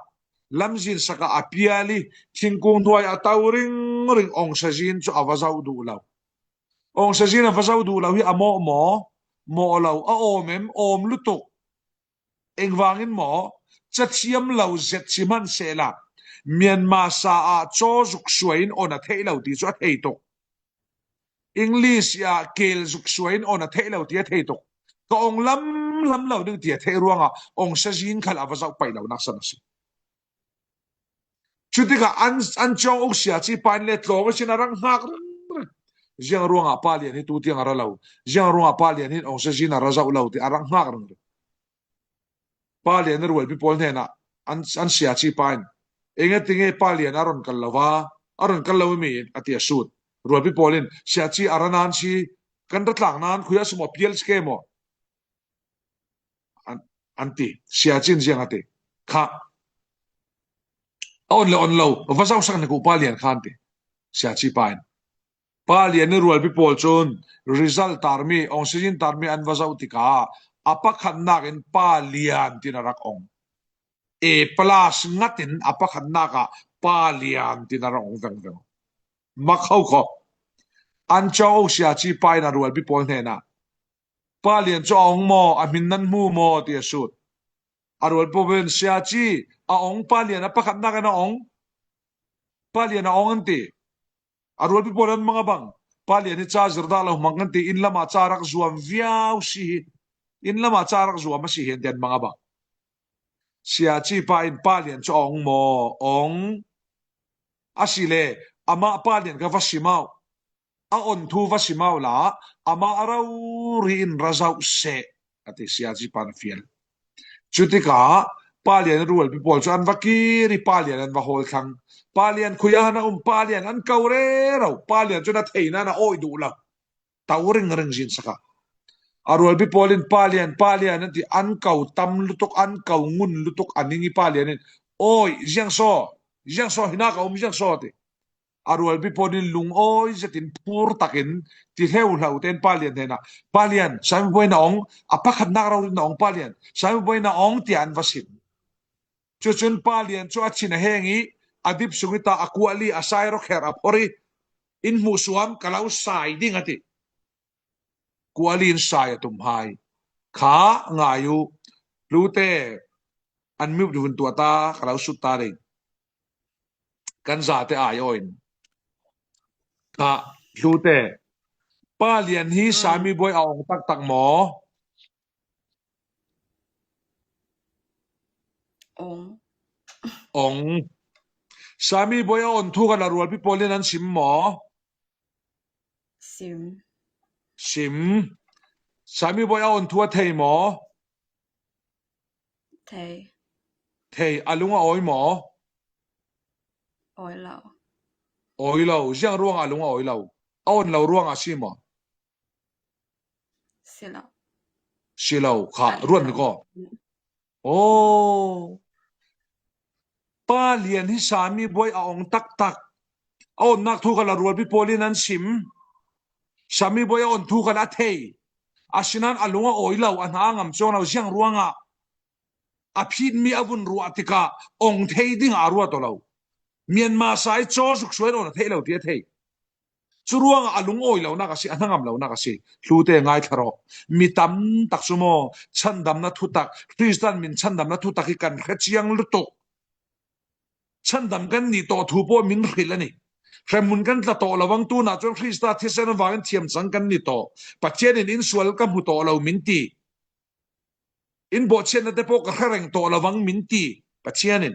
lamzin sak ah a pial i thingkung hnuai a to ringring Aung San Suu Kyi cu a va zoh duh lo. Aung San Suu Kyi a va zoh duh lo hi a mawh maw? Mawh lo. A awm em? Awm lutuk. Engvangin maw? Cathiam lo zet si hman sehla Myanmar sa ah cawzuk suai in on a theih lo ti cu a thei tuk. English ah kel zuk suai in on a theih lo ti a thei tuk. Ka ong lamlam lo ding ti a theih ruangah Aung San Suu Kyi khal a va zoh paih lonak san a si. Cutikah an, an cawng uk sia ci pa in le tlawng ihsin a rak hngak ringring. Ziang ruangah Pa Lian hi tu tiang a ra lo? Ziang ruangah Pa Lian hin Aung San Suu Kyi a ra zoh lo ti a rak hngak ringring. Pa Lian a rualpi pawl hnenah an, an sia ci pa in, enge tinge Pa Lian a ron kal lo va? A ron kal lo mi a ti a sut. Rualpi pawl in, sia ci a ra nan si, kan ra tlang nan khui a sum a pial si ke maw? An, an ti. Sia ci in ziang a ti? Kha. A on le on lo, va zohsak ni ku Pa Lian khan ti. Sia ci pa in. Pa Lian i rualpi pawl cun result tarmi, Aung San Suu Kyi tarmi an va zoh tikah a pakhatnak in Pa Lian tin a rak ong. A plus ngat in a pakhatnak ah Pa Lian tin a rak ong vengveng. Mak ho kho. An cawng uk sia ci pa in a rualpi pawl hnenah, Pa Lian cu a ong maw? A hmin nan hmu maw? Ti a sut. A rualpi pawl in, sia ci, a ong, Pa Lian a pakhatnak in a ong. Pa Lian a ong an ti. A rualpi pawl an mang a bang. Pa Lian hi ca zir dah lo hmang kan ti, inn lam ah ca rak zuam viau si hi. Inn lam ah ca rak zuam a si hi an ti an mang a bang. Sia ci pa in, Pa Lian cu a ong maw? Ong. A si le, amah Pa Lian kha va sim au. A on thu va sim au la, amah a rori in ra zoh seh, a ti, sia ci pa in a fial. Cutikah Pa Lian i rualpi pawl cu an va kir i Pa Lian an va hawl thlang. Pa Lian khui ah na um, Pa Lian an ko rero, Pa Lian cun a thei nan a awi duh lo. To ringring zin sak ah. A rualpi pawl in, Pa Lian, Pa Lian, an ti, an ko tam lutuk, an ko ngun lutuk, a ning i Pa Lian in, awi, ziang saw, ziang saw, hinak a um, ziang saw, a ti. A rualpi pawl in lungawi zetin phur takin ti hleuhlauh tein Pa Lian hnenah, Pa Lian, Sami buai na ong, a pakhatnak rori na ong, Pa Lian, Sami buai na ong, tiah an va sim. Cucun Pa Lian cu a thin a heng i a dip sung i ta a kuahli a sai rawkher a phor i, in hmuh suam, ka lo sai ding, a ti. Kuahli in sai a tum hai. Kha ngai uh. Hlute an mute vun tuah ta, ka lo sut ta ding. Kan zate ai aw in. Kha, hlute. Pa Lian hi Sami buai a ong taktak maw? Ong. Ong. Sami buai a on thu kha la rualpi pawl in an sim maw? Sim. Sim. Sami buai a on thu a thei maw? Thei. Thei. A lung a awi maw? Awi lo. Awi lo. Ziang ruangah a lung a awi lo? A on lo ruangah si maw? Si lo. Si lo. Kha, ruat ni ko. Aw. Pa Lian hi Sami buai a ong taktak. A onnak thu kha la rualpi pawl in an sim. Sami buai a on thu kha la a thei. Asinain a lung a awi lo, a hna a ngam cuang lo, ziang ruangah a phitmi a vun ruah tikah ong thei ding a ruat aw lo. Myanmar sai cawzuk suai on a theih lo ti a thei. Cu ruangah a lungawi lonak a si, a hnangam lonak a si. Hlute ngaithla rawh. Mi tam tak cu maw, chhandamna thutak, Khristan min chhandamna thutak hi kan hre ciang lutuk. Chhandam kan nih tawh thu pawh min hrilh a ni. Hremhmun kan tla tawh lo vang tunah cun Khrista thisen vangin thiam cang kan ni tawh. Pathian in in sual ka hmu tawh lo min ti. In bawhchiatna te pawh ka hre reng tawh lo vang min ti. Pathian in.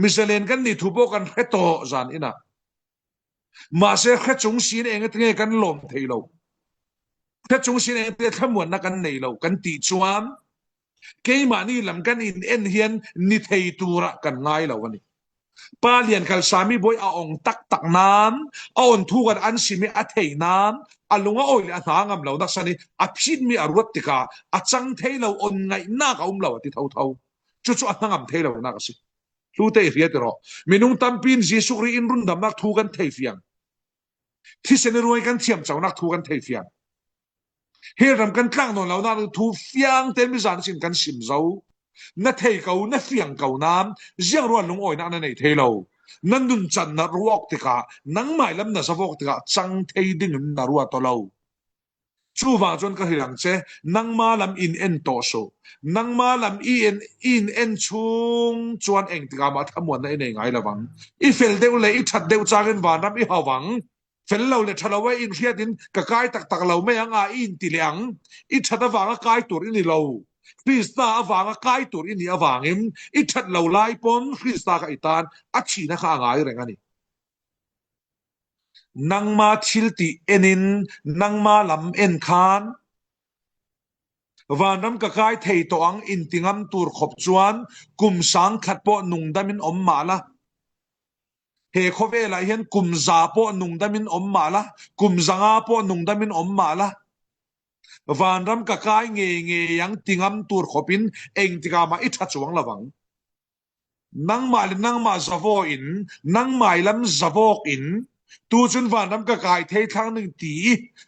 Mizalen kan nih thu pawh kan hre tawh zan inah. Mahse hre chung sin eng te nge kan lawm thei lo. Hre chung sin eng te thlamuanna kan nei lo kan tih chuan keimahni lam kan in en hian ni thei turah kan ngai lo a ni. Pa Lian khal Sami Bawi a awng tak tak nan, a awn thu kan an sim hi a thei nan, a lung a awi leh a hna ngam lo naksa ni, a phit mi a ruat tikah a chang thei lo awn ngaihnak a um lo a ti tho tho. Chu chu a hna ngam thei lo nak a si. Hlute i hriat i rawh. Minung tampi in Jesuh Khrih in rundamnak thu kan thei fiang. Thisen i ruai kan thiam caunak thu kan thei fiang. Hei ram kan tlak nawn lo nak thu fiang te mizan sin kan sim zo. Na thei ko, na fiang ko nan, ziang rual lungawinak na nei thei lo. Na nunchanna ruak tikah, nangmai lam na zavawk tikah, chang thei dingin na ruat aw lo. Chuvang chuan ka hrilang che, nangma lam in en tawh suh. Nangma lam i en, i in en chung chuan engtikah mah thlamuanna i nei ngai lo vang. I fel deuh leh i ṭhat deuh changin vanram i hau vang. Fel lo leh ṭha lo a inhriatin ka kai tak tak lo mai ang a i inti leh ang. I ṭhat avanga kai tur i ni lo. Krista avanga kai tur i nih avangin i ṭhat lo lai pawn Krista kha i tan a thihna kha a ngai reng a ni. Nangma thil tih enin nangma lam en khan vanram ka kai thei tawh ang inti ngam tur khawp chuan kum sang khat pawh nungdamin awm mah la. He khawvelah hian kum za pawh nungdamin awm mah la, kum zanga pawh nungdamin awm mah la. Vanram ka kai ngei ngei ang ti ngam tur khawpin engtikah mah i ṭha chuang lo vang. Nangmah leh nangmah zavawin, nangmai lam zawawkin, tu chun vanram ka kai thei thlang ding ti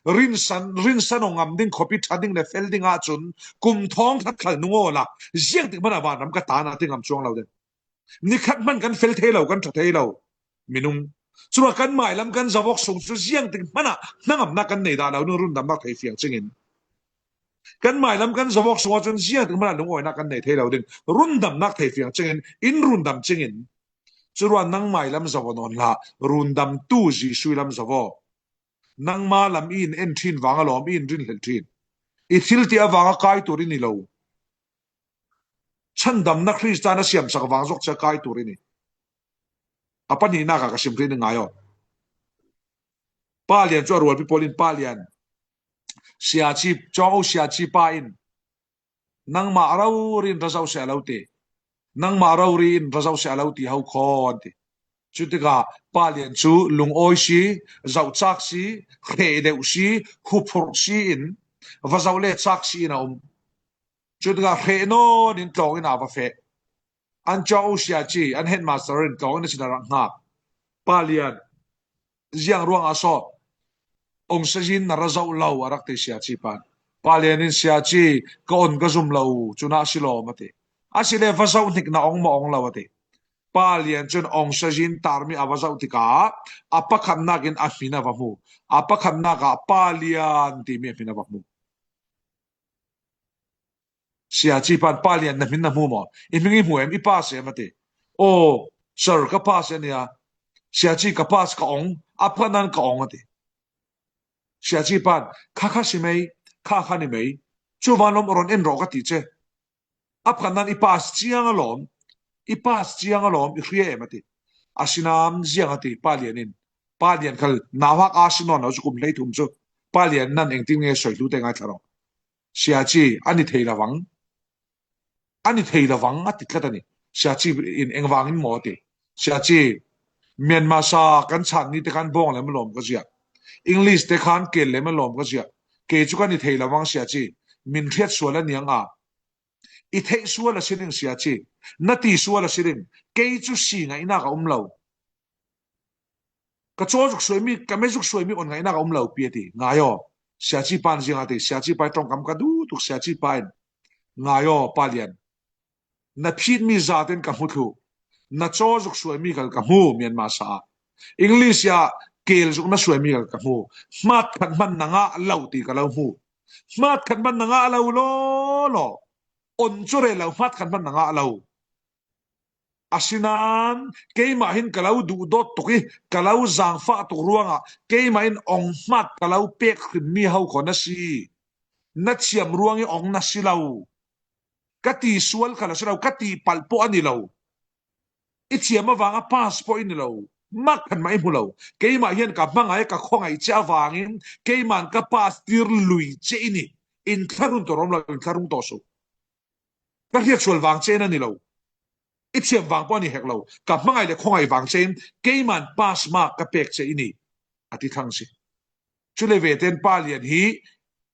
rinsan, rinsan aw ngam ding khawp i ṭha ding leh fel dingah chun kum thawng khat khal nung aw la, ziang tik hmanah vanram ka tan a ti ngam chuang lo ding. Ni khat hman kan fel thei lo, kan ṭha thei lo. Minung. Chunga kan mailam kan zavawk sung chu ziang tik hmanah hnangamna kan nei dah lo ding, rundamnak thei fiang chingin. Kan mailam kan zavawk sungah chuan ziang tik hmanah lungawinak kan nei thei lo ding, rundamnak thei fiang chingin, in rundam chingin. Churuan nang mailam zavaw nawn hlah, rundamtu Jesuh lam zavaw. Nangma lam i in en ṭhin vang alawm, i in rinhlelh ṭhin. I thil tih avanga kai tur i ni lo. Chhandamna Krista na siamsak vang zawk che kai tur i ni. A pahnihnak ah ka sim ṭhin i ngai aw. Pa Lian chu a rualpi pawl in, Pa Lian, Siachi, Chawng Au Siachi pa in, nangmah rori in ra zoh seh a lo ti. Nangmah rori in ra zoh seh a lo ti ho khaw an ti. Chutikah Pa Lian chu lungawi si, zoh chak si, hreh deuh si, huphurh si in, va zoh leh chak si in a um. Chutikah hreh nawn in tlawng in a va feh. An Chawng Au Siachi, an headmaster in tlawng in a sin a rak nghak. Pa Lian, ziang ruangah saw awngsayin na ra zoh lo a rak ti Siachi pan. Pa Lian in, Siachi, ka awn ka zum lo, chunah a si lawm a ti. A si leh va zoh hnikna awng maw awng lo a ti. Pa Lian chuan awngsayin tar mi a va zoh tikah a pakhatnakin a hmin a va hmu. A pakhatnakah Pa Lian tih mi a hmin a va hmu. Siachi pan, Pa Lian, na hmin na hmu maw? I hming i hmu em? I pass em? A ti. Aw, sir, ka pass a nia. Siachi, ka pass, ka awng. A pakhatnan ka awng a ti. Siachi pan, kha kha si mai, kha kha ni mai. Chuvan lawm rawn en rawh ka ti che. A pakhatnan i pass chiang alawm, i pass chiang alawm, i hria em? A ti. A sinam ziang a ti, Pa Lian in. Pa Lian khal nauhak a si nawn lo chu kum hleithum chu. Pa Lian nan engtin nge sawi, hlute ngaithla rawh. Siachi, a ni thei lo vang. A ni thei lo vang a ti tlat a ni. Siachi in, engvangin maw? A ti. Siachi, Myanmar sa kan chhan ni te khan bawng lem alawm ka ziah. English te khan kel lem alawm ka ziah. Kei chu ka ni thei lo vang, Siachi. Min hriat sual a niang a. I theih sual a si ding, Siachi. Na ti sual a si ding. Kei chu si ngaihnak a um lo. Ka chaw zuk suai mi, ka me zuk suai mi awn ngaihnak a um lo pi a ti. Ngai aw. Siachi pan ziang a ti. Siachi pa ṭawngkam ka duh tuk, Siachi pa in. Ngai aw, Pa Lian. Na phit mi zaten ka hmu thluh. Na chaw zuk suai mi kal ka hmu, Myanmar sa a. English ah kel zuk na suai mi ka hmu. Hmat khat hman na ngah lo ti ka lo hmu. Hmat khat hman na ngah lo law law. On cu rel lo, hmat khat hman na ngah lo. Asinain keimah hin ka lo duhdawt tuk i, ka lo zaangfah tuk ruangah keimah in ong hmat ka lo pek hrimmi ho khaw na si. Na thiam ruang i ong na si lo. Ka ti sual kha lo si lo, ka ti palh pawh a ni lo. I thiam avanga pass pawh i ni lo. Mak khan mah i hmu lo. Keimah hian ka hmangai, ka khawngaih che avangin keiman ka pass tir lui che i ni. In thlarun tawh rawm lo, in thlarung tawh suh. Ka hriat sual vang che na ni lo. I thiam vang pawh a ni hek lo. Ka hmangai le khawngaih vang che in keiman pass mark ka pek che i ni. A ti thlang si. Cule veten pa lian hi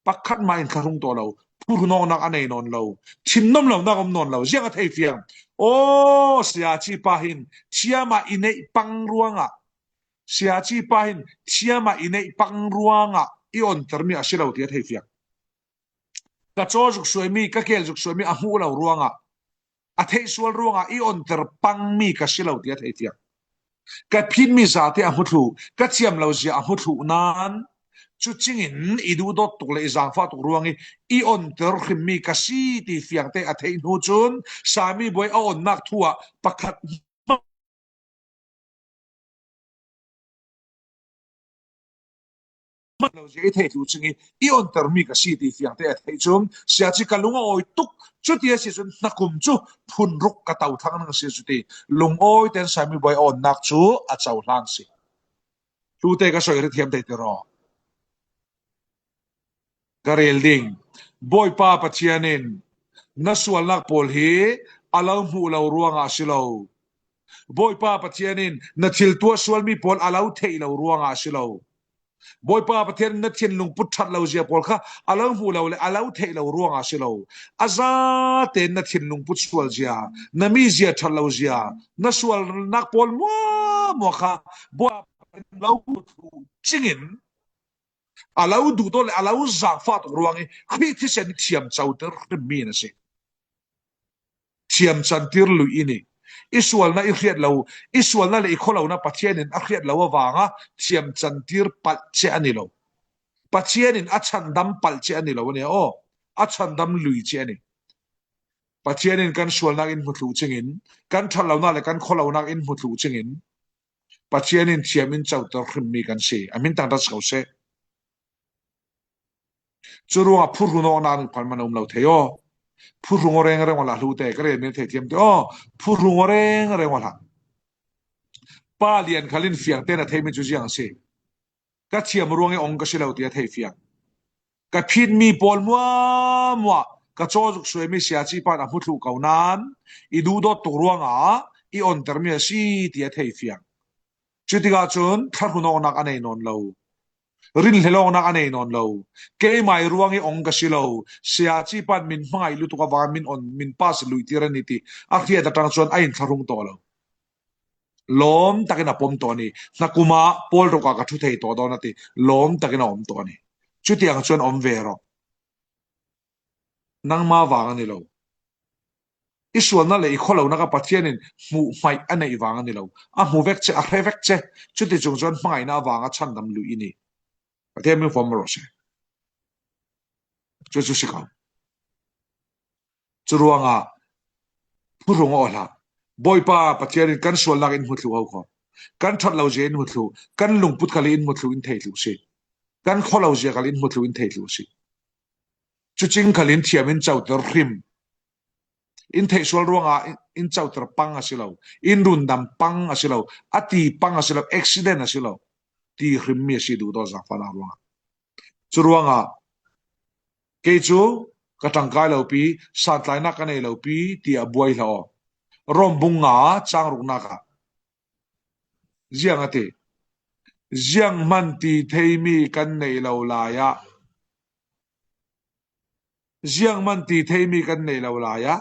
pakhat mah in thlarung tawh lo, phurhunawknak a nei nawn lo, thinnom lonak a um nawn lo, ziang a thei fiang. Aw, siaci pa hin thiamah i neih pang ruangah, siaci pa hin thiamah i neih pang ruangah i ontermi a si lo ti a thei fiang. Ka caw zuk suaimi, ka kel zuk suaimi a hmuh lo ruangah, a theih sual ruangah i onter pangmi ka si lo ti a thei fiang. Ka phinmi zate a hmu thluh, ka thiam lo zia a hmu thluh nan, cu cingin i duhdawt tuk le i zaangfah tuk ruangin i onter hrimmi ka si ti fiangte a theih hnu cun Sami buai a onnak thu ah pakhat hman lo zia i theih thluh cingin i ontermi ka si ti fiangte a theih cun siaci ka lung a awi tuk. Cuti a si cun hnakum cu phunruk ka to thlang nang si cuti. Lungawi ten Sami buai a onnak cu a cohlan si. Hlute ka sawi rithiam tei ti raw. Ka rel ding. Bawipa Pathian in na sualnak pawl hi a lo hmuh lo ruangah a si lo. Bawipa Pathian in na thil tuah sualmi pawl a lo theih lo ruangah a si lo. Bawipa Pathian in na thinlung put ṭhat lo zia pawl kha a lo hmuh lo le a lo theih lo ruangah a si lo. A zate na thinlung put sual zia, na mi zia ṭhat lo zia, na sualnak pawl muamua kha Bawipa Pathian lo hmuh thluh cingin a lo duhdawt le a lo zaangfah tuk ruangin Khrih thisen thiam coter hrimmi na si. Thiam cantir lui i ni. I sualna i hriat lo, i sualna le i khawlona Pathian in a hriat lo avanga thiam cantir palh che a ni lo. Pathian in a chhandam palh che a ni lo a nia aw. A chhandam lui che a ni. Pathian in kan sualnak in hmu thluh cingin, kan ṭhat lonak le kan khawlonak in hmu thluh cingin, Pathian in thiam in coter hrimmi kan si. A min tangtat si ko seh. Cu ruangah phurhunawknak nih phan man a um lo thei aw. Phurhung aw rengreng awla hlute, ka rel min thei thiam te aw. Phurhung aw rengreng awla. Pa lian khal in fiang ten a theimi cu ziang a si. Ka thiam ruangin ong ka si lo ti a thei fiang. Ka phinmi pawl muamua, ka caw zuk suaimi siaci pan a hmu thluh ko nan, i duhdawt tuk ruangah i ontermi a si ti a thei fiang. Cutikah cun thlarhunawknak a nei nawn lo. Rinhlelawknak a nei nawn lo. Keimah ruangin ong ka si lo. Siaci pan min hmangaih lutuk avangin min on, min pass luihtir a ni ti a hriat a ṭang cun a in thlarung tawh lo. Lawm takin a pom tawh ni. Hnakum ah pawl ruk ah ka ṭhu thei tawh dawn a ti. Lawm takin a om tawh ni. Cutiang cun om ve rawh. Nangma vang a ni lo. I sualna le i khawlona kha Pathian in hmuh hmaih a neih vang a ni lo. A hmu vek che, a hre vek che. Cuticung cun hmangaihna avanga chhandam lui i ni. Pathian min fawm rawh se. Cucu si ko. Curuangah phurhung aw hlah. Bawipa Pathian in kan sualnak in hmu thluh ho kho. Kan ṭhat lo zia in hmu thluh. Kan lungput khal in hmu thluh in thei thluh si. Kan khawlo zia khal in hmu thluh in thei thluh si. Cucing khal in thiam in coter hrim. In theih sual ruangah in, in coter pang a si lo. In rundam pang a si lo. A ti pang a si lo. Accident a si lo. Ti hrimmi a si duhdaw zaangfahnak ruangah. Curuangah kei cu ka ṭangkai lopi, santlainak ka nei lopi, tiah buai hlah aw. Rom bung nga cang ruknak ah ziang a ti. Zianghman ti theimi kan neih lo lai ah, zianghman ti theimi kan neih lo lai ah,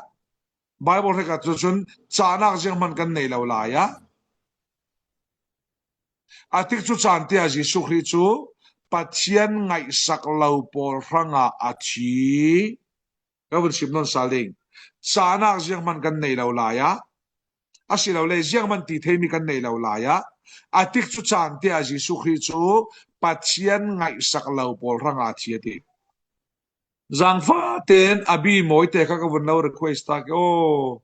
Bible hek ah cun cahnak zianghman kan neih lo lai ah, a tikcu caan tiah Jesuh Khrih cu Pathian ngaihsak lo pawl hrangah a thi. Ka vun sim nawn sal ding. Cahnak zianghman kan neih lo lai ah, asilole zianghman ti theimi kan neih lo lai ah, A tikcu cangte ah Jesuh Khrih cu Pathian ngaihsak lo pawl hrangah a thi a ti. Zangfah ten a bi mawi te kha ka vun lo request ta ke aw.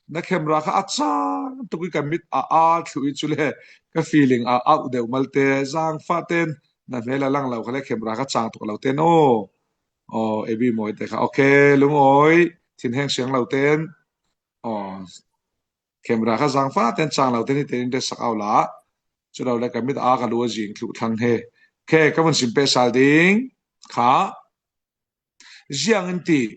Na camera kha a cang tuk i ka mit a al thluh i cu le ka feeling a auh deuh malte. Zangfah ten na hmel a lang lo kha le camera kha cang tuk lo ten aw. Aw, a bi mawi te kha. Okay, lungawi, thinheng siang lo ten. Aw, camera kha zangfah ten cang lo ten hi ten in resak au la. Cu lo le ka mit a ka lu a zing thluh thlang he. Okay, ka vun sim peh sal ding kha. Ziang in ti,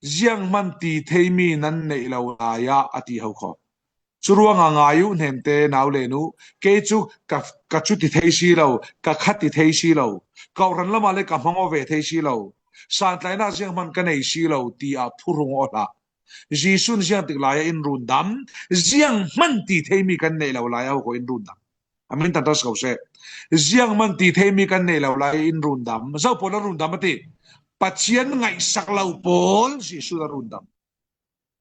ziang hman ti theimi nan neih lo lai ah a ti ho kho. Cu ruangah ngai uh hnemte nau le nu, kei cu ka, ka cu ti thei si lo, ka kha ti thei si lo, ka uhran lamah le ka hmang aw ve thei si lo, santlaihnak ziang hman ka nei si lo, tiah phurung aw hlah. Jesuh in ziang tik lai ah in rundam, ziang hman ti theimi kan neih lo lai ah ko in rundam. A min tangtas ko seh. Ziang hman ti theimi kan neih lo lai in rundam. Zo pawl a rundam a ti. Pathian ngaihsak lo pawl Jesuh a rundam.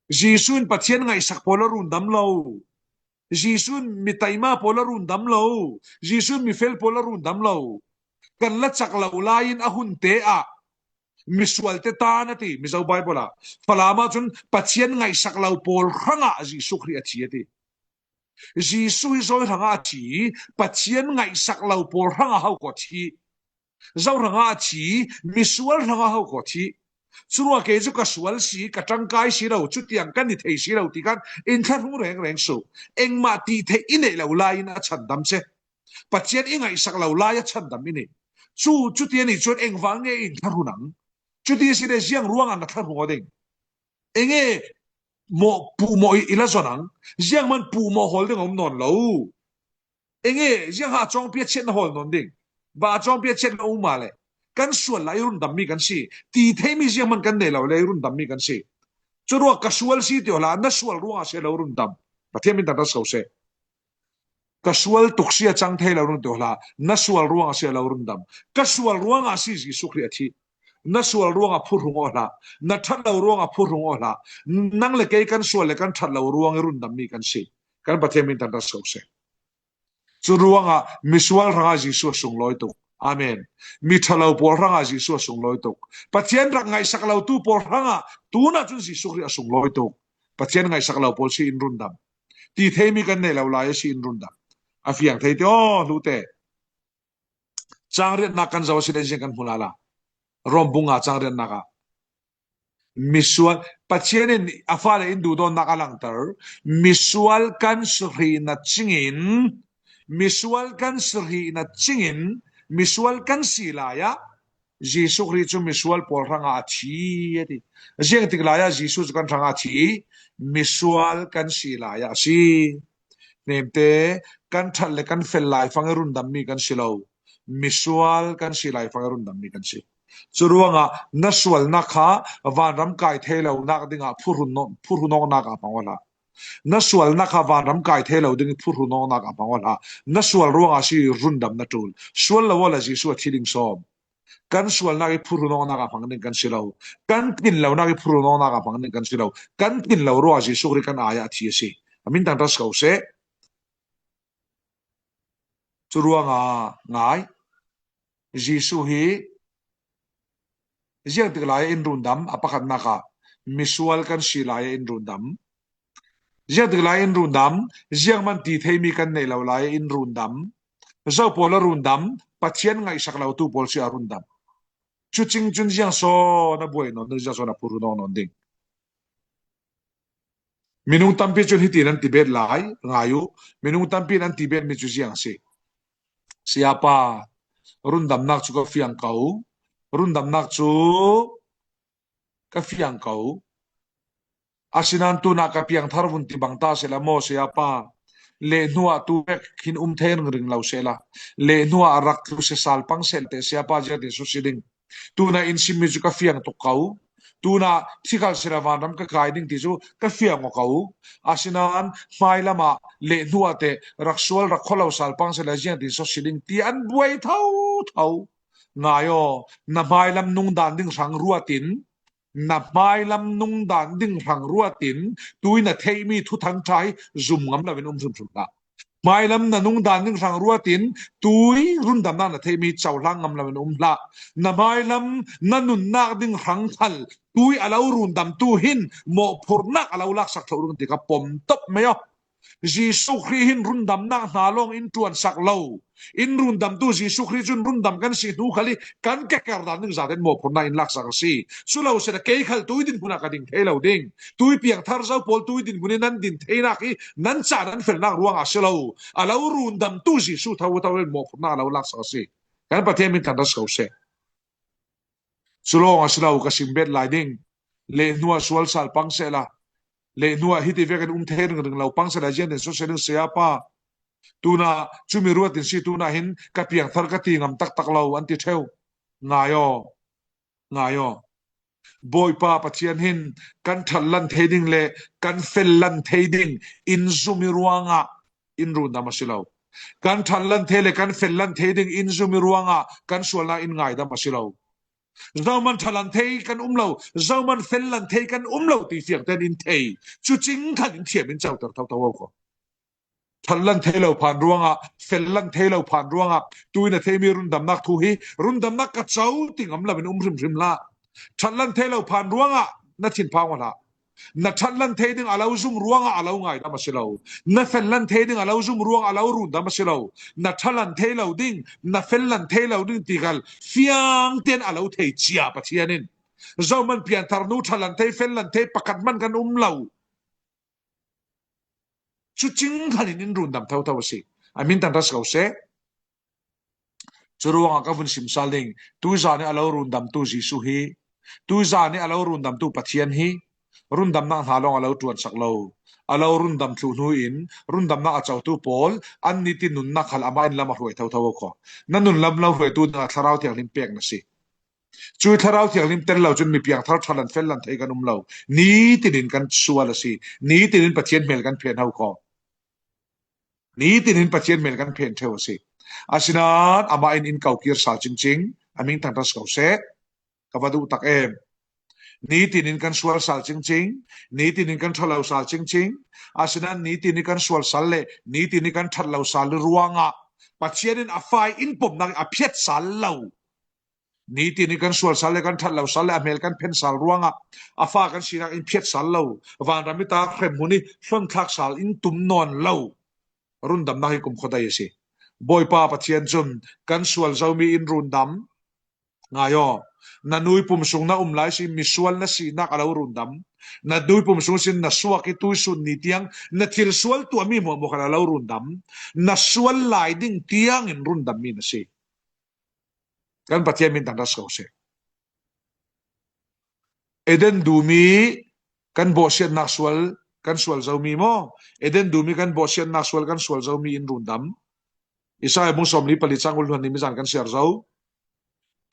Jesuh in Pathian ngaihsak pawl a rundam lo. Jesuh in mi taima pawl a rundam lo. Jesuh in mi fel pawl a rundam lo. Kan lacak lo lai in a hunte ah misual te tan a ti, Mizo Bible ah. Falam ah cun Pathian ngaihsak lo pawl hrangah Jesuh Khrih a thi a ti. Jesuh hi zawi hrangah a thi, Pathian ngaihsak lo pawl hrangah ho ko thi. Zo hrangah a thi, misual hrangah ho ko thi. Curuah kei cu ka sual si, ka ṭangkai si lo, cutiang kan i thei si lo ti khan in thlahrung rengreng su. Engmah ti theih i neih lo lai in a chandam che. Pathian i ngaihsak lo lai a chandam i nei. Cu, cuti a nih cun engvang nge in thlahrung ang? Cuti a si le ziang ruangah na thlahrung aw ding? Enge mawh, puhmawh i, i la zawn ang? Ziang man puhmawh hawl ding a um nawn lo. Enge ziang ha cawngpiat chiat na hawl nawn ding? Ba cawngpiat chiat na um mah le kan sual lai i rundammi kan si. Ti theimi ziang man kan nei lo le i rundammi kan si. Curuah ka sual si ti aw hlah, na sual ruangah si a lo rundam. Pathian min tangtas ko seh. Ka sual tuk si a cang thei lo run ti aw hlah, na sual ruangah si a lo rundam. Ka sual ruangah si Jesuh Khrih a thi. Na sual ruangah phurung aw hlah, na ṭhat lo ruangah phurung aw hlah. Nang le kei kan sual le kan ṭhat lo ruang i rundammi kan si. Kan Pathian min tangtas ko seh. Cu ruangah misual hrangah Jesuh a sunglawi tuk. Amen. Mi ṭha lo pawl hrangah Jesuh a sunglawi tuk. Pathian rak ngaihsak lotu pawl hrangah tunah cun Jesuh Khrih a sunglawi tuk. Pathian ngaihsak lo pawl si in rundam. Ti theimi kan nei lo lai a si in rundam. A fiang thei ti aw, hlute. Cang riatnak kan zoh a si le ziang kan hmu lala. Rom bung nga cang riatnak ah misual, Pathian in a fale in duhdawtnak a langter. Misual kan si hrihna cingin, misual kan si hrihna cingin, misual kan si lai ah Jesuh Khrih cu misual pawl hrangah a thi a ti. Ziang tik lai ah Jesuh cu kan hrangah a thi, misual kan si lai ah a si. Hnemte, kan ṭhat le kan fel laifang i rundammi kan si lo. Misual kan si laifang i rundammi kan si. Cu ruangah na sualnak kha vanram kai thei lonak dingah phurhun naw-, phurhun awknak ah hmang aw hlah. Na sualnak kha vanram kai thei lo ding i phurhun awknak ah hmang aw hlah. Na sual ruangah si rundam na ṭul. Sual lo aw le Jesuh a thi ding sawm. Kan sualnak i phurhun awknak ah hmang ding kan si lo. Kan tlin lonak i phurhun awknak ah hmang ding kan si lo. Kan tlin lo ruangah Jesuh Khrih kan ai ah a thi a si. A min tangtas ko seh. Cu ruangah ngai. Jesuh hi ziang tik lai ah in rundam, a pakhatnak ah misual kan si lai ah in rundam. Ziang tik lai ah in rundam, ziang man ti theimi kan nei lo lai ah in rundam. Zo pawl a rundam, Pathian ngaihsak lotu pawl si a rundam. Cucing cun ziang sawn a buai nawn ding, ziang sawn a phurhun nawn ding. Minung tampi cun hiti nan ti bet lai, ngai uh. Minung tampi nan ti betmi cu ziang si. Sayapa, rundamnak cu ka fiang ko. Rundamnak cu ka fiang ko. Asinain tunah ka piangthar vun ti bang ta sehla maw, sayapa. Lehhnuah tu vek hin um thei ringring lo sehla, lehhnuah rak tlu sesal pang sehla teh, sayapa, ziatin sawh si ding? Tunah in simmi cu ka fiang tuk ko. Tunah thikhal sila vanram ka kai ding ti cu ka fiang aw ko. Asinain hmailam ah lehhnuah teh rak sual rak khualo sal pang sila ziangtin sawh si ding ti an buai thotho. Ngai aw, na hmailam nungdan ding hrang ruatin, na hmailam nungdan ding hrang ruatin, tui na theihmi thuthang ṭha hi zum ngam loin um hrimhrim hlah. Hmailam na nung dan ding hrang ruatin tui rundamnak na theih mi cohlang ngam loin um hlah. Na hmailam na nunnak ding hrang khal tui a lo rundamtu hin mawhphurhnak a lo laksak tho ding ti ka pom top mai aw. Jesuh Khrih hin rundamnak hna lawng in ṭuansak lo. In rundamtu Jesuh Khrih cun rundam kan si hnu khal i kan keker dan ding zaten mawhphurhnak in laksak a si. Cu lo sehla kei khal tui dinhmun ah ka ding thei lo ding. Tui piangthar zo pawl tui dinhmun in nan din theinak hi nan ca nan felnak ruangah a si lo. A lo rundamtu Jesuh thotho in mawhphurhnak a lo laksak a si. Kan Pathian min thangṭhat si ko seh. Cu lawng a si lo ka sim bet lai ding. Leh hnuah sual sal pang sehla, leh hnuah hiti vekin um thei ringring lo pang sehla, ziangtin sual seh ding saya pa. Tunah cumi ruat in si tunah hin ka piangthar ka ti ngam taktak lo an ti ṭheu. Ngai aw, ngai aw. Bawipa Pathian hin kan ṭhatlan thei ding le kan fellan thei ding in zumi ruangah in rundam a si lo. Kan ṭhatlan thei le kan fellan thei ding in zumi ruangah kan sualnak in ngaidam a si lo. Zohman ṭhatlan thei kan um lo, zohman fellan thei kan um lo ti fiangten in thei. Cu cing khan in thiam in coter thotho ko. Ṭhatlan thei lo phan ruangah, fellan thei lo phan ruangah, tui na theimi rundamnak thu hi, rundamnak ka co ti ngam loin um hrimhrim hlah. Ṭhatlan thei lo phan ruangah na thinphang aw hlah. Na ṭhatlan thei ding a lo zum ruangah a lo ngaidam a si lo. Na fellan thei ding a lo zum ruangah a lo rundam a si lo. Na ṭhatlan thei lo ding, na fellan thei lo ding ti khal fiangten a lo thei cia Pathian in. Zohman pianthar hnu ṭhatlan thei, fellan thei pakhat hman kan um lo. Cu cing khan in in rundam thotho a si. A min thangṭhat si ko seh. Cu ruangah ka vun sim sal ding. Tuizan i a lo rundamtu Jesuh hi, tuizan i a lo rundamtu Pathian hi, rundamnak hna lawng a lo ṭuansak lo. A lo rundam thluh hnu in rundamnak a cotu pawl an nitin nunnak khal amah in lam a hruai thotho ko. Na nun lam lo hruaitu dingah Thlarau Thianghlim pek na si. Cu Thlarau Thianghlim tel lo cun mi piangthar ṭhatlan fellan thei kan um lo. Nitin in kan sual a si. Nitin in Pathian hmel kan phen ho ko. Nitin in Pathian hmel kan phen ṭheu a si. Asinain amah in in ko kir sal cingcing, a min thangṭhat si ko seh. Ka va duh tak em. Nitin in kan sual sal cingcing, nitin in kan ṭha lo sal cingcing. Asinain nitin in kan sual sal le nitin in kan ṭhat lo sal ruangah Pathian in a fa i in pomnak in a phiat sal lo. Nitin in kan sual sal le kan ṭhat lo sal le a hmel kan phen sal ruangah a fa kan sinak in phiat sal lo. Vanram i ta hremhmun i hlonthlak sal in tum nawn lo. Rundamnak hi kumkhuadei a si. Bawipa Pathian cun kan sual zomi in rundam. Ngai aw, na nui pum sung na um lai sin misual na sinak a lo rundam. Na nui pum sung sin na suak i tuisun ni tiang na thil sual tuahmi hmuahhmuah khan a lo rundam. Na sual lai ding tiangin rundammi na si. Kan Pathian min thangṭhat si ko seh. Eden dum i kan bawhsiatnak sual kan sual zomi maw? Eden dum i kan bawhsiatnak sual kan sual zomi in rundam. Isaiah bung sawmli pali cang kul hluan nih mizan kan siar zo.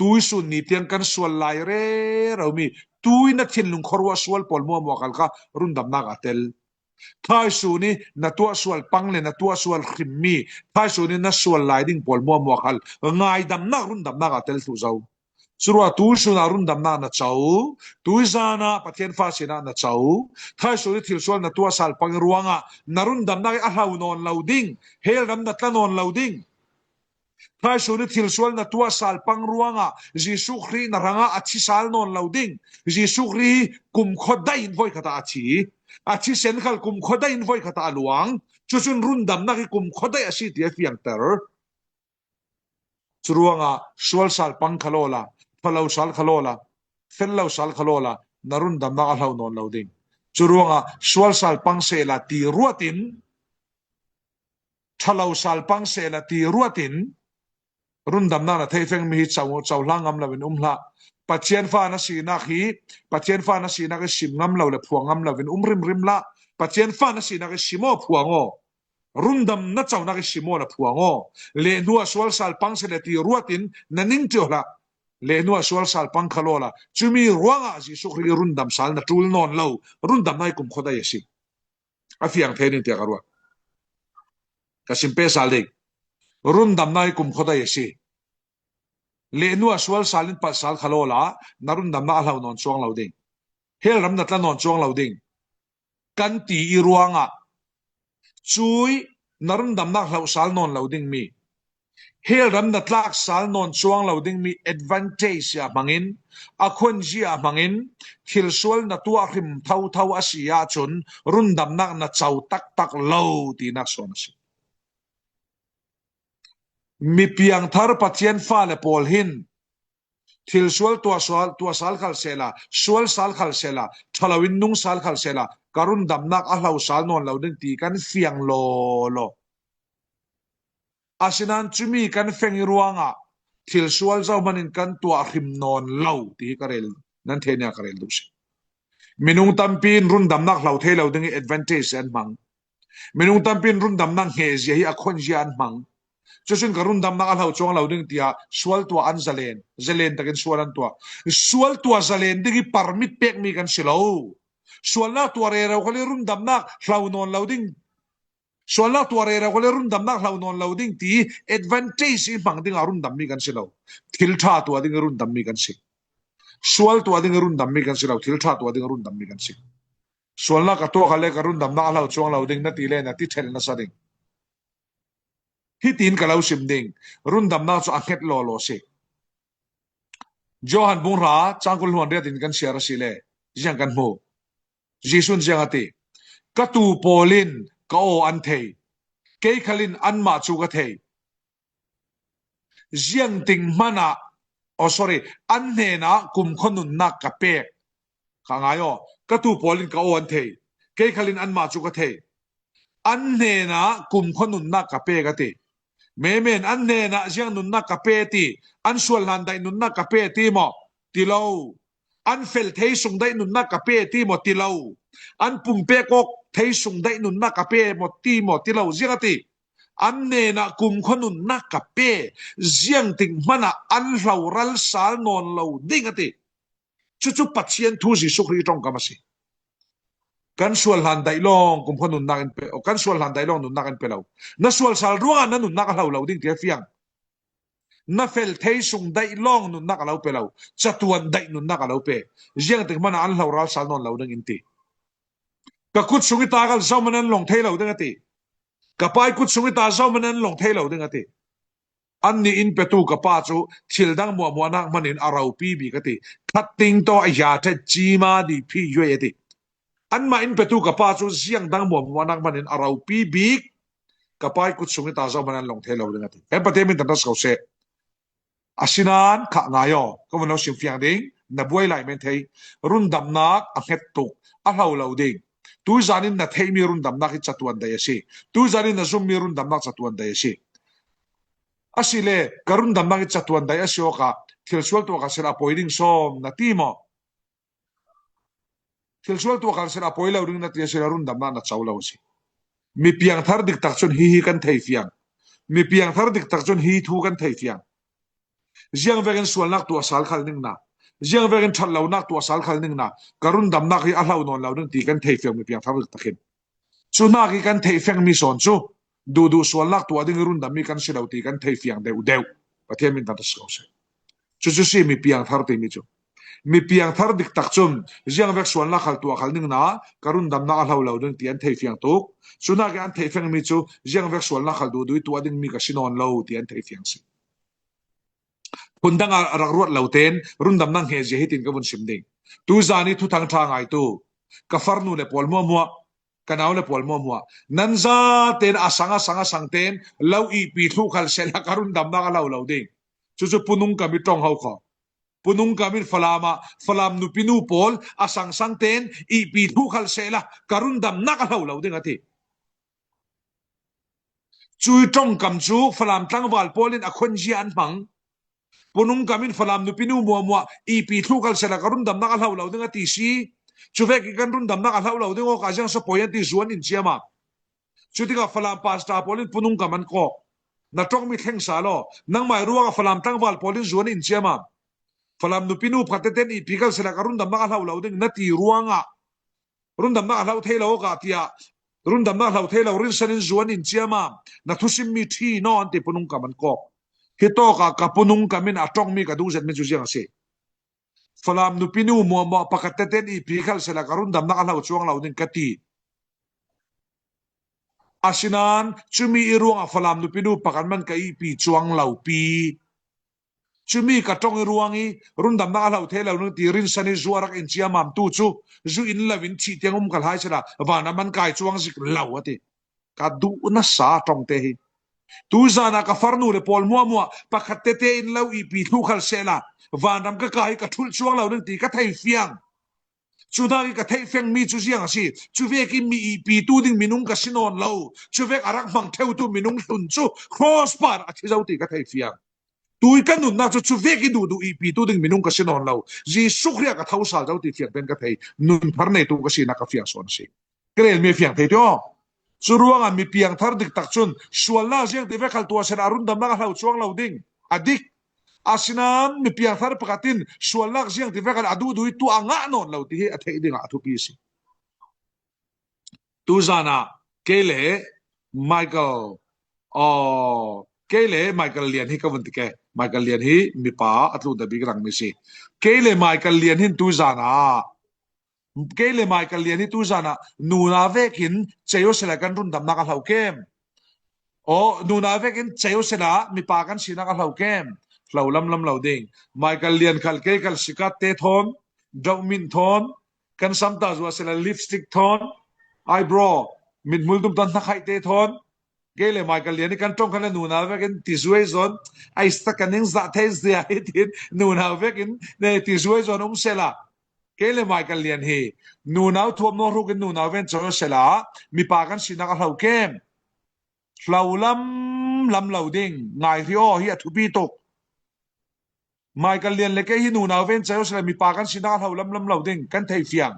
Tuisun ni tiang kan sual lai rero mi, tui na thinlung khuaruah sual pawl hmuahhmuah khal kha rundamnak a tel. Thaisun i na tuah sual pang le na tuah sual hrimmi, thaisun i na sual lai ding pawl hmuahhmuah khal ngaidamnak rundamnak a tel thluh zo. Curuah tuisun ah rundamnak na co, tuizan ah Pathian fa sinah na co, thaisun i thilsual na tuah sal pang ruangah na rundamnak i a hlau nawn lo ding, hell ram na tla nawn lo ding. Thaisun i thilsual na tuah sal pang ruangah Jesuh Khrih na hrangah a thi sal nawn lo ding. Jesuh Khrih hi kumkhuadei in voikhat ah a thi. A thisen khal kumkhuadei in voikhat ah a luang. Cucun rundamnak hi kumkhuadei a si ti a fiangter. Curuangah sual sal pang kha lawla, ṭha lo sal kha lawla, fel lo sal kha lawla, na rundamnak a hlau nawn lo ding. Curuangah sual sal pang sehla ti ruatin, ṭha lo sal pang sehla ti ruatin, rundamnak na theih fengmi hi co-, cohlang ngam loin um hlah. Pathian fa na sinak hi, Pathian fa na sinak hi sim ngam lo le phuang ngam loin um hrimhrim hlah. Pathian fa na sinak hi sim aw, phuang aw. Rundam na conak i sim aw, na phuang aw. Leh hnuah sual sal pang sehla ti ruatin na ning ṭio hlah. Leh hnuah sual sal pang kha lawla. Cumi ruangah Jesuh Khrih rundam sal na ṭul nawn lo. Rundamnak hi kumkhuadei a si. A fiang thei ning tiah ka ruah. Ka sim peh sal ding. Rundamnak hi kumkhuadei a si. Leh hnuah sual sal in palh sal kha lawla, na rundamnak a hlau nawn cuang lo ding. Hell ram na tla nawn cuang lo ding. Kan ti i ruangah cui na rundamnak hlohsal nawn lo ding mi, hell ram na tlaksal nawn chuang lo ding mi advantage ah hmangin, a khuanzia ah hmangin, thilsual na tuah hrim thotho a si ahcun rundamnak na co taktak lo tinak suan a si. Mi piangthar Pathian fale pawl hin thilsual tuahsual, tuahsal khal sehla, sualsal khal sehla, ṭha loin nungsal khal sehla, ka rundamnak a hlosal nawn lo ding ti kan fiang lawlaw. Asinain cumi kan feng ih ruangah thilsual zohmanin kan tuah hrim nawn lo ti hi ka rel, nan thei nia ka rel duh si. Minung tampi in rundamnak hlo thei lo ding ih advantage an hmang. Minung tampi in rundamnak hngehzia hi a khuanzia an hmang. Cucun ka rundamnak a hlo cuang lo ding tiah sual tuah an zalen, zalen takin sual an tuah. Sual tuah zalen ding ih permit pekmi kan si lo. Sualnak tuah rero khal ih rundamnak hlo nawn lo ding, sualnak tuah rero khal ih rundamnak hlo nawn lo ding ti advantage ih hmang dingah rundammi kan si lo. Thil ṭha tuah ding ih rundammi kan si. Sual tuah ding ih rundammi kan si lo. Thil ṭha tuah ding ih rundammi kan si. Sualnak ka tuah khal le ka rundamnak a hlo cuang lo ding na ti le na ti ṭhel nasa ding. Hitin ka lo sim ding, rundamnak cu a hnget lawlaw si. Johan bung hra cang kul hluan riat in kan siar a si le ziang kan hmu. Jesuh in ziang a ti, ka tuu pawl in ka aw an thei, kei khal in anmah cu ka thei. Ziangtik hmanah, oh sorry, an hnenah kumkhua nunnak ka pek. Kha ngai aw, ka tuu pawl in ka aw an thei, kei khal in anmah cu ka thei. An hnenah kumkhua nunnak ka pek a ti. Memen an hnenah ziang nunnak ka pe ti, an sual hlan daih nunnak ka pe ti maw? Ti lo. An fel thei sung daih nunnak ka pe ti maw? Ti lo. An pumpek awk thei sung daih nunnak ka pe maw? Ti maw? Ti lo. Ziang a ti. An hnenah kumkhua nunnak ka pe, ziangtik hmanah an hloral sal nawn lo ding a ti. Cucu Pathian thu Jesuh Khrih ṭongkam a si. Kan sual hlan daih lawng kumkhua nunnak in pe, kan sual hlan daih lawng nunnak in pe lo. Na sual sal ruangah na nunnak a hlo lo ding ti a fiang. Na fel thei sung daih lawng nunnak a lo pe lo. Catuan daih nunnak a lo pe. Ziangtik hmanah an hloral sal nawn lo ding in ti. Ka kut sung ih ta khal zohman an lawng thei lo ding a ti. Ka pa ih kut sung ih ta zohman an lawng thei lo ding a ti. Annih in petu ka pa cu thil dang hmuahhmuah nak hmanin a ropi bik a ti. Khat ting tawh a ya ṭhet cima dih phi yuai a ti. Anmah in petu ka pa cu ziang dang hmuahhmuah nak hmanin a ropi bik. Ka pa ih kut sung ih ta zohman an lawng thei lo ding a ti. Kan Pathian min thangṭhat si ko seh. Asinain kha ngai aw, ka vun lo sim fiang ding, na buai lai men thei, rundamnak a hnget tuk, a hlo lo ding. Tuzan in na theihmi rundamnak hi catuan daih a si. Tuzan in na zummi rundamnak catuan daih a si. Asile, ka rundamnak hi catuan daih a si awkah, thilsual tuah ka sila a poi ding sawm na ti maw? Thilsual tuah khal sila a poi lo ding na ti a si le rundamnak na co lo a si. Mi piangthar diktak cun hihi kan thei fiang. Mi piangthar diktak cun hi thu kan thei fiang. Ziang vekin sualnak tuah sal khal ning na, ziang vekin ṭhat lonak tuah sal khal ning na, ka rundamnak hi a hlo nawn lo ding ti kan thei fiang mi piangthar diktak in. Cu hnak ih kan theih fengmi sawn cu duhduh sualnak tuah ding ih rundammi kan si lo ti kan thei fiang deuhdeuh. Pathian min thangṭhat si ko seh. Cucu si mi piangthar timi cu. Mi piangthar diktak cun ziangvek sualnak khal tuah khal ning na, ka rundamnak a hlo lo ding ti an thei fiang tuk. Cu hnak ih an theih fengmi cu ziangvek sualnak khal duhduh ih tuah dingmi ka si nawn lo ti an thei fiang si. Phundang a rak ruat lo tein rundamnak hngetzia hitin ka vun sim ding. Tuzan ih thuthang ṭha ngaitu ka farnu le pawl hmuahhmuah, ka nau le pawl hmuahhmuah, nan zatein a sang a sang a sang tein lo ihpi thluh khal sehla ka rundamnak a hlo lo ding. Cucu punung kam ih ṭong ho kho. Punung kam in Falam ah Falam nupinu pawl a sangsang tein ihpi thluh khal sehla ka rundamnak a hlo lo ding a ti. Cui ṭongkam cu Falam tlangval pawl in a khuanzia an hmang. Punung kam in Falam nupinu hmuahhmuah ihpi thluh khal sehla ka rundamnak a hlo lo ding a ti si. Cuvek ih kan rundamnak a hlo lo ding awkah ziang si poi an ti zuan in ciamam. Cutikah Falam pastor pawl in punung kam an kawk. Na ṭongmi thleng sal aw. Nangmah ih ruangah Falam tlangval pawl in zuan in ciamam. Falam nupinu pakhat tete in ihpi khal sehla ka rundamnak a hlo lo ding na ti ruangah rundamnak a hlo thei lo awkah tiah rundamnak a hlo thei lo rinsan in zuan in ciamam, na thusimmi ṭhi naw an ti punung kam an kawk. Hi tawkah ka punung kam in a ṭongmi ka duh zetmi cu ziang a si. Falam nupinu hmuahhmuah pakhat tete in ihpi khal sehla ka rundamnak a hlo cuang lo ding ka ti. Asinan, cumi i ruangah Falam nupinu pakhat man ka ihpi cuang lo pi. Cumi ka ṭong i ruang i, rundamna a hlau thei lo ning ti rinsan i zu a rak inci a mamtu cu, zu in lo in thih tiang um ka hlai sela, van a man kai cuang zik lo a ti. Ka duh nasa ṭongte hi. Tuzana ka farnu le pawl hmuahhmuah, pakhat tete in lo ihpi thlu khal sehla, vanram ka kai ka ṭhulh cuang lo ning ti ka thei fiang. Cunak i ka theih fiangmi cu ziang a si. Cu vekin mi ihpitu ding minung ka si nawn lo. Cu vek a rak hmang theutu minung hlun cu cross par a thi zo ti ka thei fiang. Tui ka nunnak cu cu vek i duhduh ihpitu ding minung ka si nawn lo. Jesuh Khrih ah ka thosal zo ti fiang pen ka thei. Nun thar neitu ka sinak ka fiang sawn a si. Ka relmi a fiang thei ti aw. Cu ruangah mi piangthar diktak cun sualnak ziang ti vek khal tuah sehla a rundamnak a hlau cuang lo ding. A dik. Asinan mi piangthar pakhat in sualnak ziang ti vek khal a duhduh i tuah a ngah nawn lo ti hi a theih dingah a thupi a si. Tuzanah kei le Michael, aw, kei le Michael Lian hi ka vun ti ke. Michael Lian hi mipa a tlunta bik rangmi si. Kei le Michael Lian hin tuzanah, kei le Michael Lian hi tuzanah nuna vekin cei aw sela kan rundamnak a hlau kem. Aw, nuna vekin cei aw sela mipa kan sinak a hlau kem. Hlau lamlam lo ding. Michael Lian khal kei khal sikat te thawn, dohmint thawn, kan samta zuah sela lipstick thawn, eyebrow, mithmul tum thawn hnakhaih te thawn. Kei le Michael Lian hi kan ṭong khan le nuna vekin tizuai zawn, aisa ka ning zah thei zia hi tin nuna vekin ne tizuai zawn um sela. Kei le Michael Lian hi nunau thuam naw hrukin nunau ven cawi sela mipa kan sinak a hlau kem. Hlau lam lam lo ding, ngai hri aw hi a thupi tuk. Michael Lian le kei hi nunau ven cawi sela mipa kan sinak a hlau lam lam lo ding, kan thei fiang.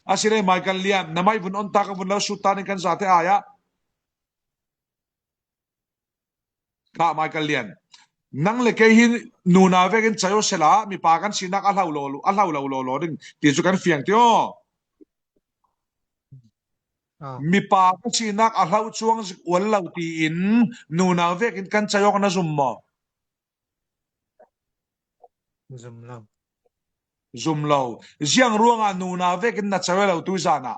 A si le Michael Lian, na mai vun on ta ka vun lo sut ta ning kan zate ai ah. Kha Michael Lian. Nang le kei hi nuna vekin cayo sela, mipa kan sinak a hlau lo, a hlau lo lo lo ding. Ti cu kan fiang ti aw. Ah. Mipa kan sinak a hlau cuang zik ual lo tiin nuna vekin kan cayok na zum maw? Zum lo. Zum lo. Ziang ruangah nuna vekin na cayo lo tu zanah.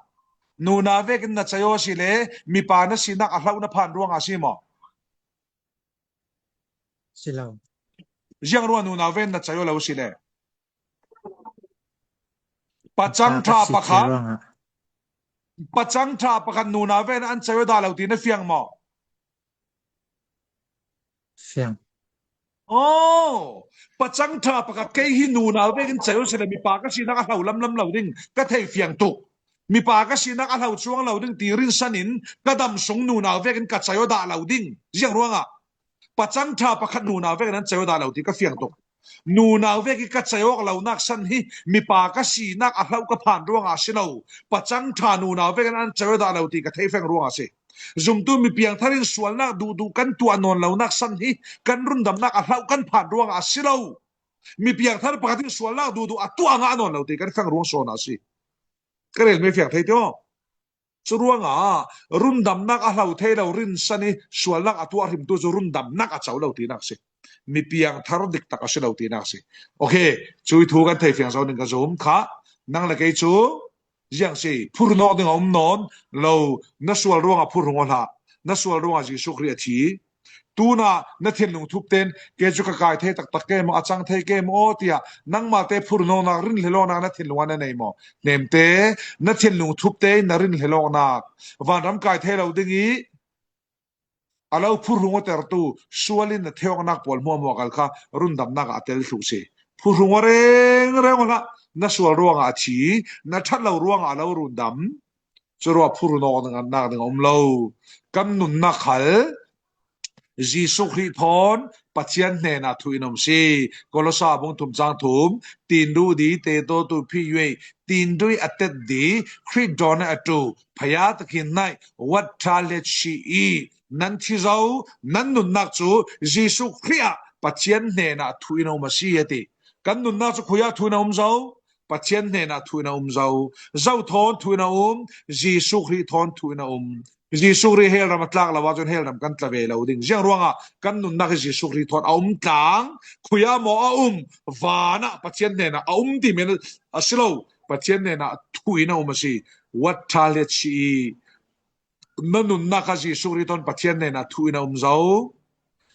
Nuna vekin na cayo si le, mipa na sinak a hlau na phan ruangah si maw? Si lo. Ziang ruangah nuna vekin na cayo lo si le. Pacang ṭha pakhat. Pacang ṭha pakhat nuna vekin an cayo dah lo ti na fiang maw? Fiang. Oh, pacang ṭha pakhat kei hi nunau vekin ceu sila mipa ka sinak a hlau lamlam lo ding ka thei fiang tuk. Mipa ka sinak a hlau cuang lo ding ti rinsan in ka dam sung nunau vekin ka ceu dah lo ding. Ziang ruangah pacang ṭha pakhat nunau vekin an ceu dah lo ti ka fiang tuk. Nunau vekin ka ceu awk lonak san hi mipa ka sinak a hlau ka phan ruangah a si lo. Pacang ṭha nunau vekin an ceu dah lo ti ka thei feng ruangah a si. Zumtu mi piangthar in sualnak duhduh kan tuah nawn lonak san hi kan rundamnak a hlau kan phan ruangah a si lo. Mi piangthar pakhat in sualnak duhduh a tuah ngah nawn lo ti kan fiang ruang sawn a si. Ka rel mi fiang thei ti aw. Cu ruangah rundamnak a hlau thei lo rinsan i sualnak a tuah hrimtu cu rundamnak a co lo tinak si. Mi piangthar diktak a si lo tinak si. Okay, cui thu kan thei fiang zo ning ka zum kha. Nang le kei cu ziang si, phurhnawk ding a um nawn lo, na sual ruangah phurhnawk hlah, na sual ruangah Jesuh Khrih a thi. Tuna na thinlung thup ten, kei cu ka kai thei taktak ke maw, a cang thei ke maw, tiah nangmah te phurhnawknak, rinhlelawknak na thinlung ah na nei maw? Nemte, na thinlung thup te na rinhlelawknak, vanram kai thei lo ding i, a lo phurhung awtertu sual in na theihawknak pawl hmuahhmuah kal kha rundamnak ah a tel thluh si. Phurhung aw rengreng aw hlah, na sual ruangah a thi, na ṭhat lo ruangah a lo rundam. Cu ruah phurhnawknak ding a um lo. Kan nunnak khal Jesuh Khrih thawn Pathian hnenah thu in a um si. Kolosa bung thum cang thum, tindu di te to tu phi yue, tindu a tet di, Khrih dawn a tu, phaya takin nai, wat tha let si i, nan thi zo, nan nunnak cu Jesuh Khrih ah Pathian hnenah thu in a um a si, a ti. Kan nunnak cu khuiah thu in a um zo, Pathian hnenah thu in a um zo. Zo thawn thu in a um, Jesuh Khrih thawn thu in a um. Jesuh Khrih hell ram a tlak lo ahcun hell ram kan tla ve lo ding. Ziang ruangah kan nunnak hi Jesuh Khrih thawn a um tlang, khuiah maw a um, van ah Pathian hnenah a um ti men a si lo. Pathian hnenah thu in a um a si. Wat tha let si i, na nunnak kha Jesuh Khrih thawn Pathian hnenah thu in a um zo.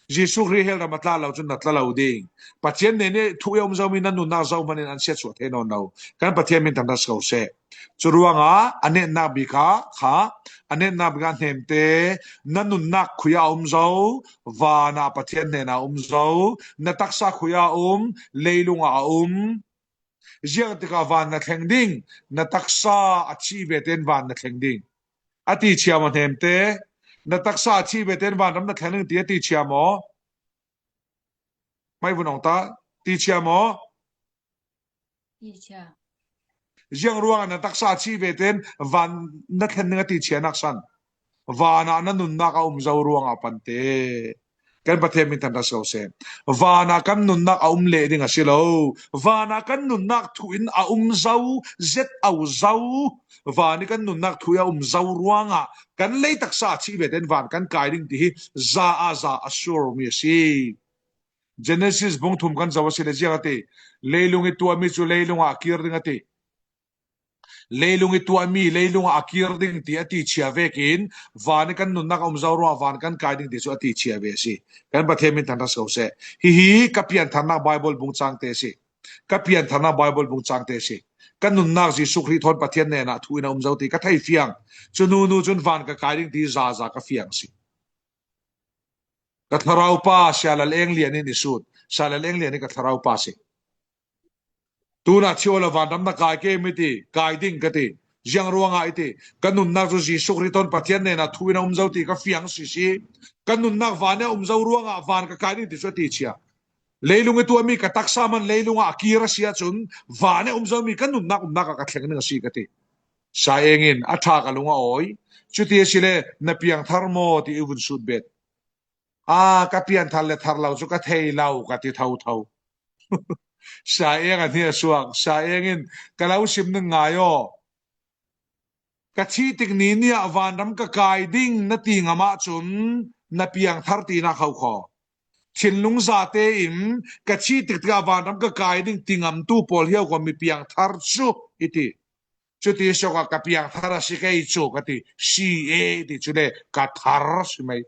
Jesuh Khrih hell ram a tla lo cun na tla lo ding. Pathian hnen ih thu ih a um zomi na nunnak zohman in an siatsuah thei nawn lo. Kan Pathian min thangṭhat si ko seh. Curuangah a netnak bik ah kha, a netnak bik ah hnemte, na nunnak khui ah a um zo, van ah Pathian hnenah a um zo, na taksa khui ah a um, leilung ah a um. Ziangtikah van na thleng ding, na taksa a thih ve tein van na thleng ding. A ti chia maw hnemte, na taksa a thih ve tein vanram na thleng ding ti a ti chia maw? Mai vun ong ta, ti chia maw? Ti chia. Ziang ruangah na taksa a thih ve tein van na thleng ding a ti chia naksan. Van ah na nunnak a um zo ruangah pante. Kan Pathian min thangṭhat si ko seh. Van ah kan nunnak a um leh ding a si lo. Van ah kan nunnak thu in a um zo, zet a um zo. Van ih kan nunnak thu ih a um zo ruangah kan lei taksa a thih ve tein van kan kai ding ti hi za ah za a suarmi a si. Genesis bung thum kan zoh a si le ziang a ti. Leilung ih tuahmi cu leilung ah a kir ding a ti. Leilung ih tuahmi leilung ah a kir ding ti a ti chia vekin van ih kan nunnak a um zo ruangah van kan kai ding ti cu a ti chia ve a si. Kan Pathian min thangṭhat si ko seh. Hihi ka piantharnak Baibal bung cangte a si. Ka piantharnak Baibal bung cangte a si. Ka nunnak Jesuh Khrih thawn Pathian hnenah thu in a um zo ti ka thei fiang. Cu hnu hnu cun van ka kai ding ti zaza ka fiang a si. Ka thlarau pa Sia Lal Eng Lian in i sut. Sia Lal Eng Lian hi ka thlarau pa si. Tunah thih awla vanram na kai ke mi ti, kai ding ka ti. Ziang ruangah i ti, ka nunnak cu Jesuh Khrih thawn Pathian hnenah thu in a um zo ti ka fiang sisi. Ka nunnak van ih a um zo ruangah van ka kai ding ti cu a ti chia. Leilung ih tuahmi ka taksa man leilung ah a kir a si ahcun van ih a um zomi ka nunnak umnak ah ka thleng ding a si ka ti. Sia Eng in a ṭha ka lung a awi. Cuti a si le na piangthar maw ti i vun sut bet. Aa, ka pianthar le thar lo cu ka thei lo ka ti thotho. Sia Eng a hniasuak. Sia Eng in ka lo sim ning ngai aw. Ka thih tik ni ni ah vanram ka kai ding na ti ngam ahcun na piangthar tinak kho kho. Thinlung zate in ka thih tik tikah vanram ka kai ding ti ngamtu pawl hi kho mi piangthar cu i ti. Cuti sokah ka piangthar a si kei cu ka ti. Si e ti cu le ka thar si mai.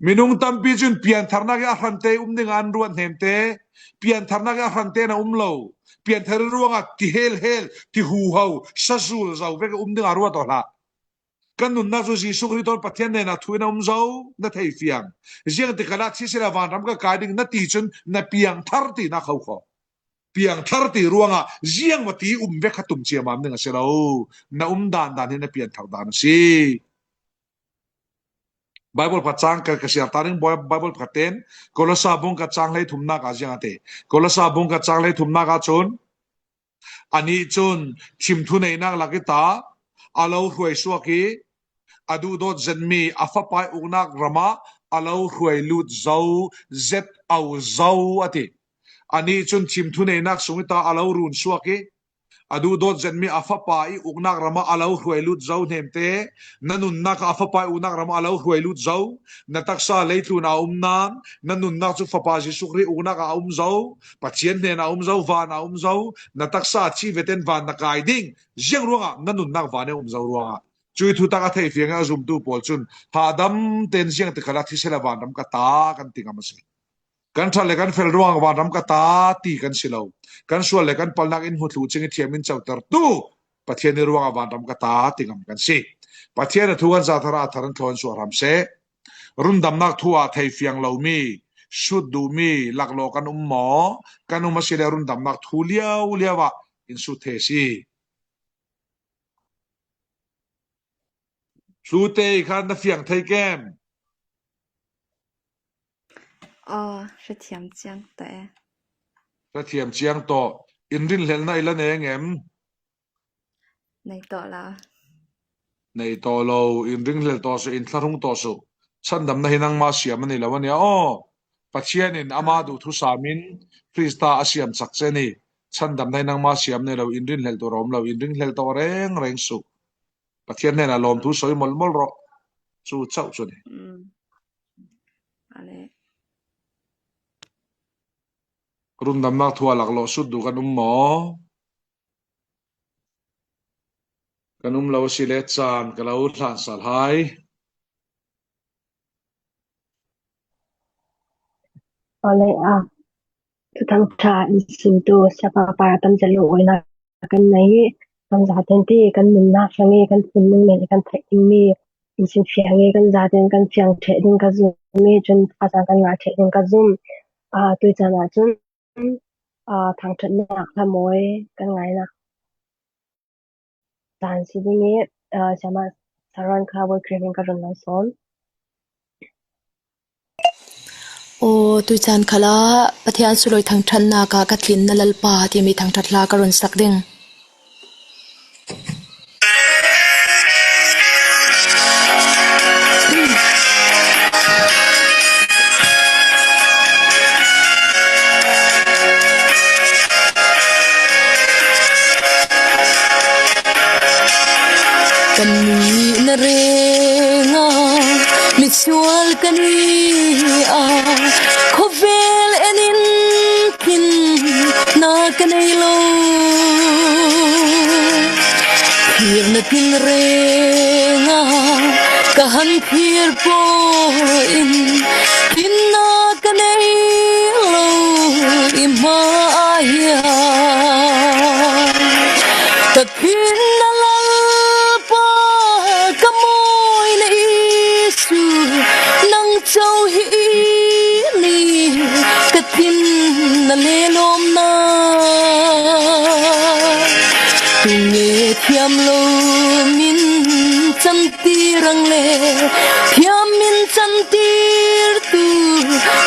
Minung tampi cun piantharnak ih a hrante um dingah an ruat hnemte, piantharnak ih a hrante na um lo, pianthar ih ruangah ti helhel, ti huho, sazul zo vek um dingah ruat aw hlah. Kan nunnak cu Jesuh Khrih thawn Pathian hnenah thu in a um zo, na thei fiang. Ziangtikah dah thisen ah vanram ka kai ding na ti cun na piangthar tinak kho kho. Piangthar ti ruangah ziangmati um vek kha tum ciammam ding a si lo. Na um dan dan hi na pianthar dan a si. Baibal pakhat cang ka, ka siar ta ding, Baibal pakhat tein Kolosa bung khat cang hleithumnak ah ziang a ti. Kolosa bung khat cang hleithumnak ah cun anih cun thimthu neihnak lak ih ta a lo hruai suak ih a duhdawt zetmi a fapa ih uknak ram ah a lo hruai lut zo, zet au zo a ti. Anih cun thimthu neihnak sung ih ta a lo run suak ih a duhdawt zetmi a fapa ih uknak ram ah a lo hruai lut zo hnemte, na nunnak ah a fapa ih uknak ram ah a lo hruai lut zo, na taksa leitlun ah a um nan, na nunnak cu Fapa Jesuh Khrih uknak ah a um zo, Pathian hnen ah a um zo, van ah a um zo, na taksa a thih ve tein van na kai ding, ziang ruangah na nunnak van ih a um zo ruangah. Cuih thutak a thei fiang ih a zumtu pawl cun hahdam tein ziangtikah dah thisen ah vanram ka ta kan ti ngam a si. Kan ṭhat le kan fel ruangah vanram ka ta ti kan si lo. Kan sual le kan palhnak in hmu thluh cing ih thiam in cotertu Pathian ih ruangah vanram ka ta ti ngam kan si. Pathian a thu kan za thar ah a thar in thlawn suah hram seh. Rundamnak thu ah thei fiang lomi, sut duhmi, laklawh kan um maw? Kan um a si le rundamnak thu liauliau ah in sut thei a si. Hlute ih khan na fiang thei kem? Aw, hrethiam ciang tawh e. Hrethiam ciang tawh. In rinhlelhna i la neng em? Nei tawh la. Nei tawh lo. In rinhlel tawh suh, in thlahrung tawh suh. Changdamna hi nangma siam a ni lo a nia aw. Pathian in ama duh thusam in Krista a siam cak cia ni. Changdamna hi nangma siam nei lo, in rinhlel tawh rawm lo, in rinhlel tawh rengreng suh. Pathian hnenah lawmthu sawi molmol rawh. Cu chauh cu ni. Mm. Ale. Rundamnak thu ah laklawh sut duh kan um maw? Kan um lo a si le caan ka lo hlansak hai. Awle a, Thuthang ṭha insimtu siapa pa tamzia lungawina kan nei hi. Kan zaten ti kan nunna hrang hi kan hun nung nei kan theih ding mi insim fiang hi. Kan zaten kan fiang ṭheh ding ka zum hi. Cun thazaang kan ngah ṭheh ding ka zum. A, tuican ah cun, a, thangṭhatnak hlamawi kan ngaina caan si ding i, aa, Siamah Saron kha Voikhrih in ka run lo sawn. Aw, tuican khalah Pathian suloi thangṭhatnak ah ka tlinna Lalpa timi thangṭhat hla ka run sak ding. Kan nih na reng a, misual kan ni a, khawvel en in tlinna ka nei lo. Thirna tin reng a, ka han thir pawh in tlinna ka nei lo i hma ah hian ka tlinna Lalpa, ka mawina Isu, nang co hi i ni, ka tlinna lelawmna. Tunge thiam lo min cantir ang le, thiam min cantirtu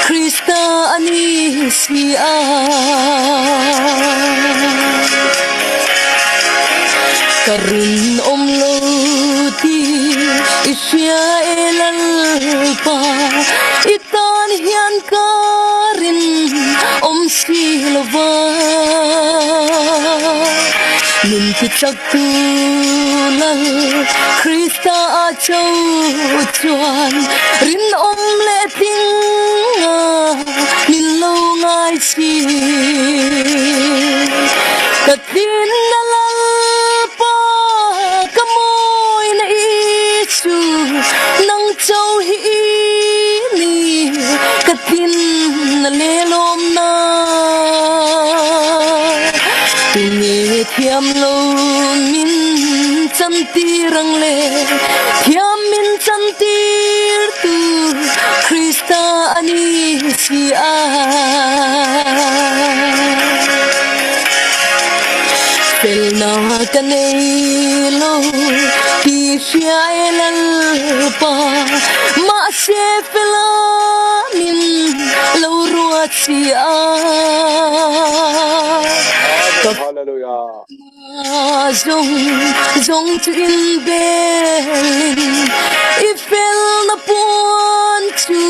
Krista a ni si a, ka rin om lo ti i hria e Lalpa, i tan hian ka rin om si lo va. Min kicak tu Lal Krista a co chuan rin om le tling a min lo ngai si. Ka tlinna Lalpa, ka mawina Isu, nang co hi i ni, ka tlinna lelawmna. Tunge thiam lo min cantir ang le, thiam min cantirtu Krista a ni si a. Felna ka nei lo ti hria e Lalpa, mahse fela min lo ruat si a. Hallelujah. Zong, zong cu in belin i felna puan cu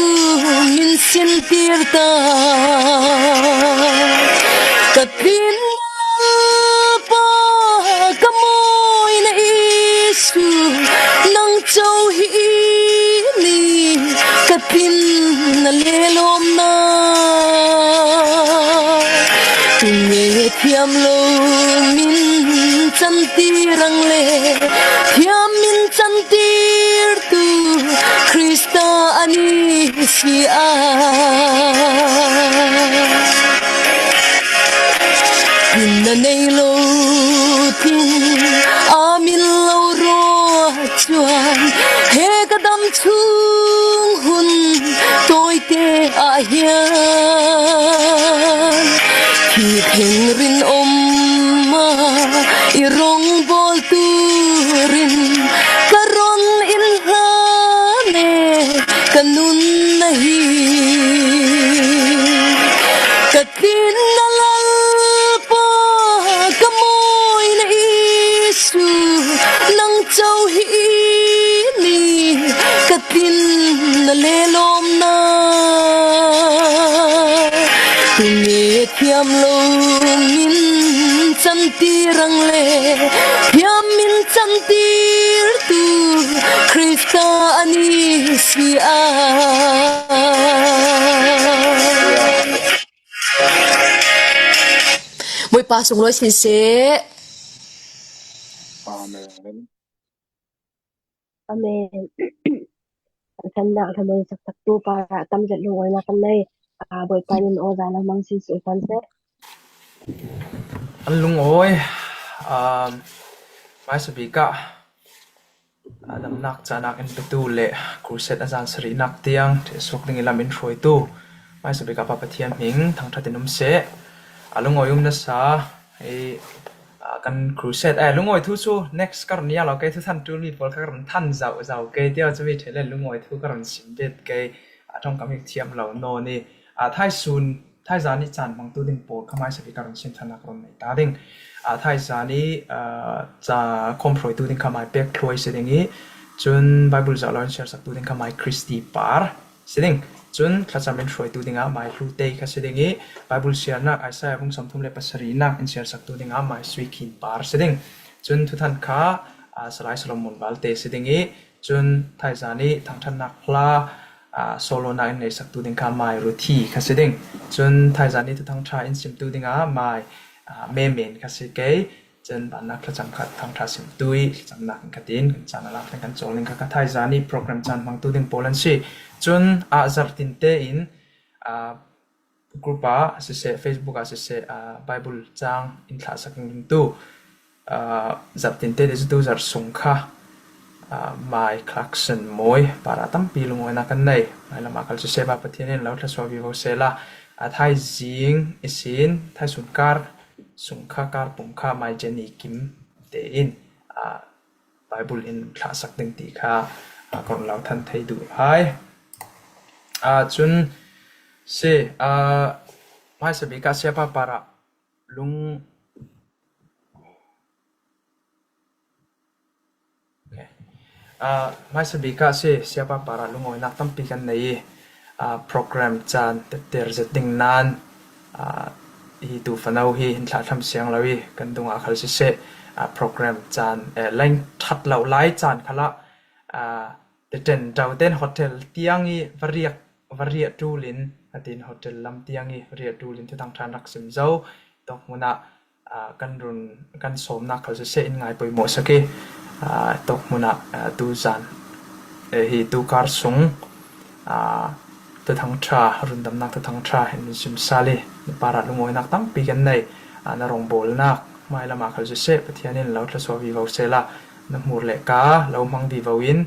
min sintir ta. Ka tlinna Lalpa, ka mawina Isu, nang co hi i ni, ka tlinna lelawmna. Tunge thiam lo min cantir ang le, thiam min cantirtu Krista a ni si a. Tlinna nei lo tin a min lo ruat chuan, he ka dam chung hun tawite ah hian thil thleng rinawm a i rawngbawl turin ka rawn inhlan e, ka nunna hi. Ka tlinna Lalpa, ka mawina Isu, nang co hi i ni, ka tlinna lelawmna. Tunge thiam lo min cantir ang le, thiam min cantirtu Krista a ni si a. Bawipa sunglawi sin seh. Amen. Amen. Kan nak kan mawh sak sak tu pa tam zet lungawinak kan nei. Ah, Bawipa in aw zah lo mang sin suh kan seh. An lungawi, um, hmaisa bik ah, ah, damnak canak in petu le crusade a zan sarihnak tiang ṭhehsuk ding i lam in hruaitu hmaisa bik ah Pa Pathian hming thangṭhat in um seh. A lungawi um nasa i, ah, kan crusade, eh, lungawi thu cu next ka run nia lo, kei thu than ṭulmi pawl kha ka run than zau zau kei tia cumi ṭheh le lungawi thu ka run sim bet kei, ah, ṭongkam i thiam lo nawn i, ah, thaisun thaizan i caan hmangtu ding pawl kha hmaisa bik ka run sim thanak run nei ta ding. Ah, thaizan i, ah, ca khawm hruaitu ding kha mai pek thluai si ding i, cun Bible zoh lo in siar saktu ding kha mai Christy par si ding. Cun thlacam in hruaitu dingah mai Hlu Tei kha si ding i, Bible siarnak Isaiah bung sawmthum le pasarihnak in siar saktu dingah mai Sui Khin par si ding. Cun thuthan kha, ah, Salai Solomon Valte si ding i, cun thaizan i thangṭhatnak hla, ah, sawlawnak in nei saktu ding kha mai Ruthi kha si ding. Cun thaizan i thuthang ṭha in simtu dingah mai, ah, Memen kha si kei. Cun bannak thlacam khat thangṭha simtu i thlacamnak in khatin kan caan a lak kan cawl ding kha, kha thaizan i program caan hmangtu ding pawl an si. Cun, ah, zarh tinte in, ah, group ah siseh, Facebook ah siseh, ah, Bible cang in thlahsak dingtu, ah, zarh tinte te cu tu zarh sung kha, ah, mai Clarkson Mawi parah tampi lungawinak kan nei. Mai lamah kal siseh, Pa Pathian in lo thlasuah vivo sehla, ah, thaizing ihsin, thaisun kar sung kha, kar pum kha mai Jenny Kim tein, ah, Bible in thlahsak ding ti kha, ah, ka run lo than thei duh hai. Ah, cun si, ah, hmaisa bik ah siapa parah lung, okay. Ah, hmaisa bik ah si siapa parah lungawinak tampi kan nei i, ah, program caan tetter zet ding nan, ah, hi tu fano hi hin thlahthlam siang lo i kan dungah khal siseh, ah, program caan, eh, lain ṭhat lo lai caan khalah, ah, Teten Dauten hotel tiang i va riak, va riah ṭul in, a tin hotel lam tiang i va riah ṭul in thuthang ṭha rak sim zo. Tawk hmun ah, ah, kan run, kan sawmnak khal siseh in ngai poimawh sak i, ah, tawk hmun ah, ah, tu zan, eh, hi tu kar sung, ah, thuthang ṭha, rundamnak thuthang ṭha in run sim sal i, na parah lungawinak tampi kan nei, ah, na rawngbawlnak hmai lamah khal siseh, Pathian in lo thlasuah vivo sehla, na hmur le ka lo hmang vivo in,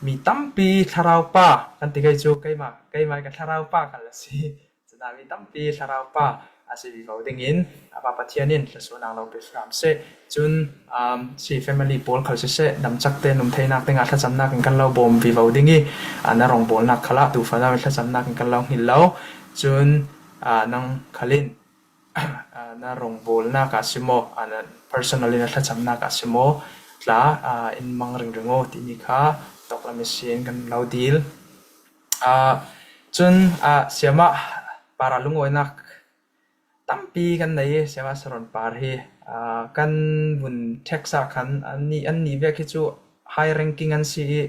mi tampi thlarau pa kan ti kei cu keimah, keimah ka thlarau pa khal a si. Cun ah mi tampi thlarau pa a si vivo dingin, a Pa Pathian in thlasuahnak lo pe hram seh. Cun, um, si family pawl khal siseh, damcak te num theinak dingah thlacamnak in kan lo bawm vivo ding i, ah, na rawngbawlnak khalah tu fano in thlacamnak in kan lo hngilh lo. Cun, ah, nang khal in, ah, na rawngbawlnak ah si maw, ah, na personal in a thlacamnak ah si maw, tla, ah, in mang ringring aw timi kha tawk lam ihsin kan lo dil. Ah, cun, ah, siamah parah lungawinak tampi kan nei i, siamah Saron par hi, ah, kan vun text ah khan an nih, an nih vek hi cu high ranking an si i,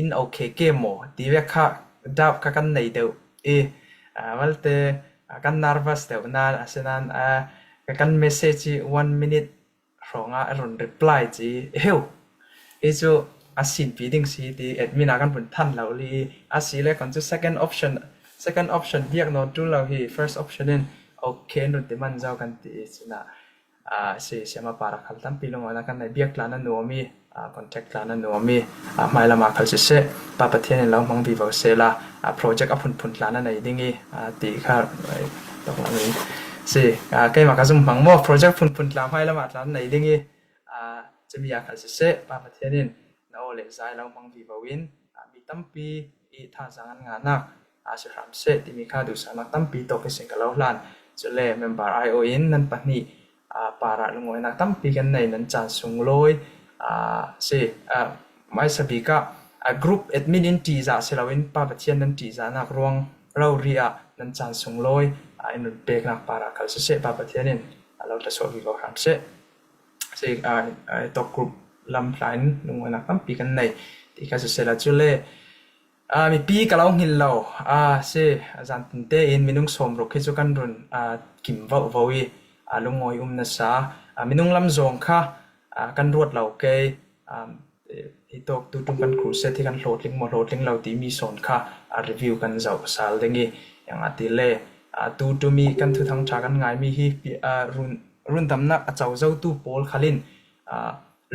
in okay ke maw ti vek kha doubt kha kan nei deuh i, ah, malte, ah, kan nervous deuh nan, asinan, ah, ka kan message i one minute hrawngah a run reply ci i heu. Hi cu a sinpi ding si ti admin ah kan vun than lo li i, a si le kan cu second option, second option biak nawn ṭul lo hi, first option in okay an run ti man zo kan ti i, cunah, ah, si siamah parah khal tampi lungawinak kan nei, biak tla na nuam i, ah, contact tla na nuam i, ah, hmai lamah khal siseh, Pa Pathian in lo hmang vivo sehla, ah, project a phunphun tla na nei ding i, ah, ti kha, eh, tawk lam in si, ah, keimah ka zum hmang maw, project phunphun tla hmai lamah tla na nei ding i, ah, cumi ah khal siseh, Pa Pathian in na aw le zai lo hmang vivo in, ah, mi tampi i thazaang an ngahnak, ah, si hram seh timi kha duhsaknak tampi tawk ihsin ka lo hlan. Cule member aiawh in nan pahnih, ah, parah lungawinak tampi kan nei, nan caan sunglawi, ah, si, ah, hmaisa bik ah, ah, group admin in ṭihzah si loin Pa Pathian nan ṭihzahnak ruang rori ah nan caan sunglawi, ah, in run peknak parah khal siseh, Pa Pathian in a lo thlasuah vivo hram seh. Si, ah, ah, tawk group lam tla in lungawinak tampi kan nei ti kha sisehla cule, ah, mipi ka lo hngilh lo, ah, si, ah, zan tinte in minung sawmruk hi cu kan run, ah, kim vovo i, ah, lungawi um nasa, ah, minung lam zawng kha, ah, kan ruat lo kei, ah, Hi tawk tu tum kan crusade hi kan hlawhtling maw, hlawhtling lo timi sawn kha a review kan zoh sal ding i, eng a ti le, a, tu tumi kan thuthang ṭha kan ngaimi hi pi-, a, run, rundamnak a co zotu pawl khalin, a,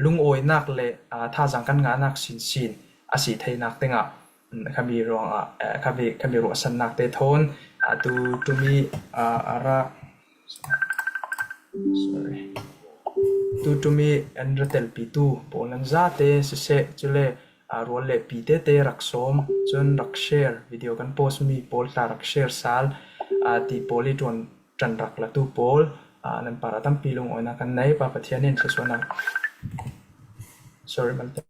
lungawinak le, a, thazaang kan ngahnak sinsin a si theinak dingah, mm, khami ruangah, eh, khami, khami ruahsannak te thawn, a, tu tumi, a, a ra, sorry. Tu tumi an ra telpitu pawl nan zate siseh, cule, a, rual le pi tete rak sawm, cun rak share, video kan post mi pawl tla rak share sal, a, ti pawl i ṭuan ṭan rak latu pawl, a, nan parah tampi lungawinak kan nei, Pa Pathian in thluasuahnak. Sorry, malte.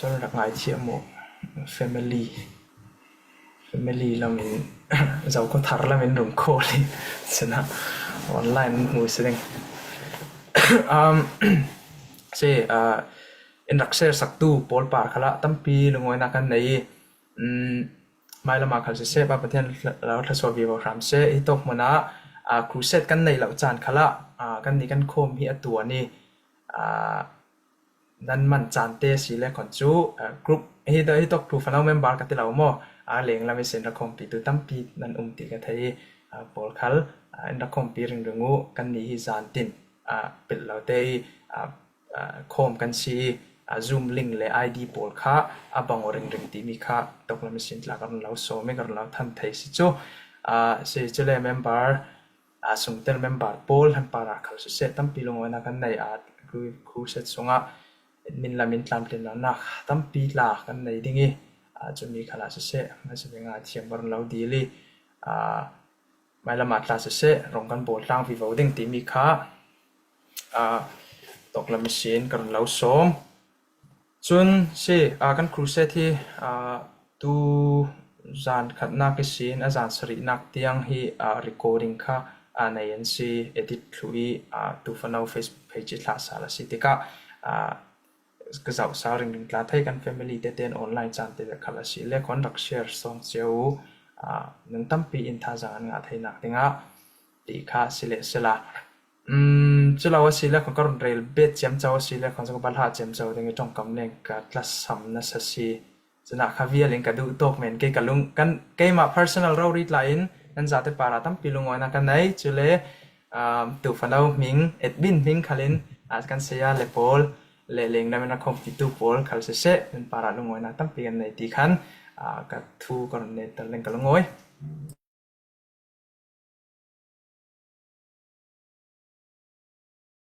Sorry, rak ngaithiam maw? Family. Family lamin, Zokhawthar lamin rung call i, sinah online hmu si ding. Um, si, uh, in rak share saktu pawl par khalah tampi lungawinak kan nei i, um, mailamah khal siseh, Pa Pathian lo thluasuah vivo hram seh, hi tawk hmunah, uh, crusade kan neih loh caan khalah, uh, kan nih kan khawm hi a tuan i, uh, nan man caan te si le khon cu, ah, group, hi, hi tawk tu fanau member ka ti lo maw? Ah, lenglam ihsin rakhawmpitu tampi nan um ti ka thei i, ah, pawl khal, ah, in rakhawmpi ringring uh, kan nih hi zan tin, ah, pilh lo te i, ah, ah, khawm kan si i, ah, Zoom link le I D pawl kha a bang aw ringring timi kha tawklam ihsin tla ka run lo sawm i ka run lo than thei si cu, ah, si cu le member, aa, sungtel member pawl han parah khal siseh tampi lungawinak kan nei, aa, cru-, crusade sungah admin lamin tlamtlinlonak tampi tla kan nei ding i, aa, cumi khalah siseh, hmaisabik ngaithiam ka run lo dil i, aa, mailamah tla siseh, rong kan bawl tlang vivo ding timi kha, aa, tawklam ihsin ka run lo sawm. Cun si, aa, kan crusade hi, aa, tu zan khatnak ihsin a zan sarihnak tiang hi, aa, recording kha, aa, nei an si, edit thluh i, aa, tu fanau Facebook page i thlah sal a si tikah, aa, ka zoh sal ringring tla thei kan family tete in online caan te bek khal a si le khon rak share sawng cio u, aa, nung tampi in thazaang an ngah theinak dingah ti kha si le sila. Um, cu lo a si le khon ka run rel bet ciamco a si le khon cu ka balhah ciamco ding i ṭongkam leng ka tlasam nasa si. Cunah kha vial in ka duh tawk men kei ka lung, kan, keimah personal rori tla in nan zate parah tampi lungawinak kan nei. Cule, um, tu fanau hming, admin hming khalin, ah, kan saya le pawl, le lenglam in a khawmpitu pawl khal siseh, nan parah lungawinak tampi kan nei ti khan, ah, ka thu ka run netter leng ka lungawi.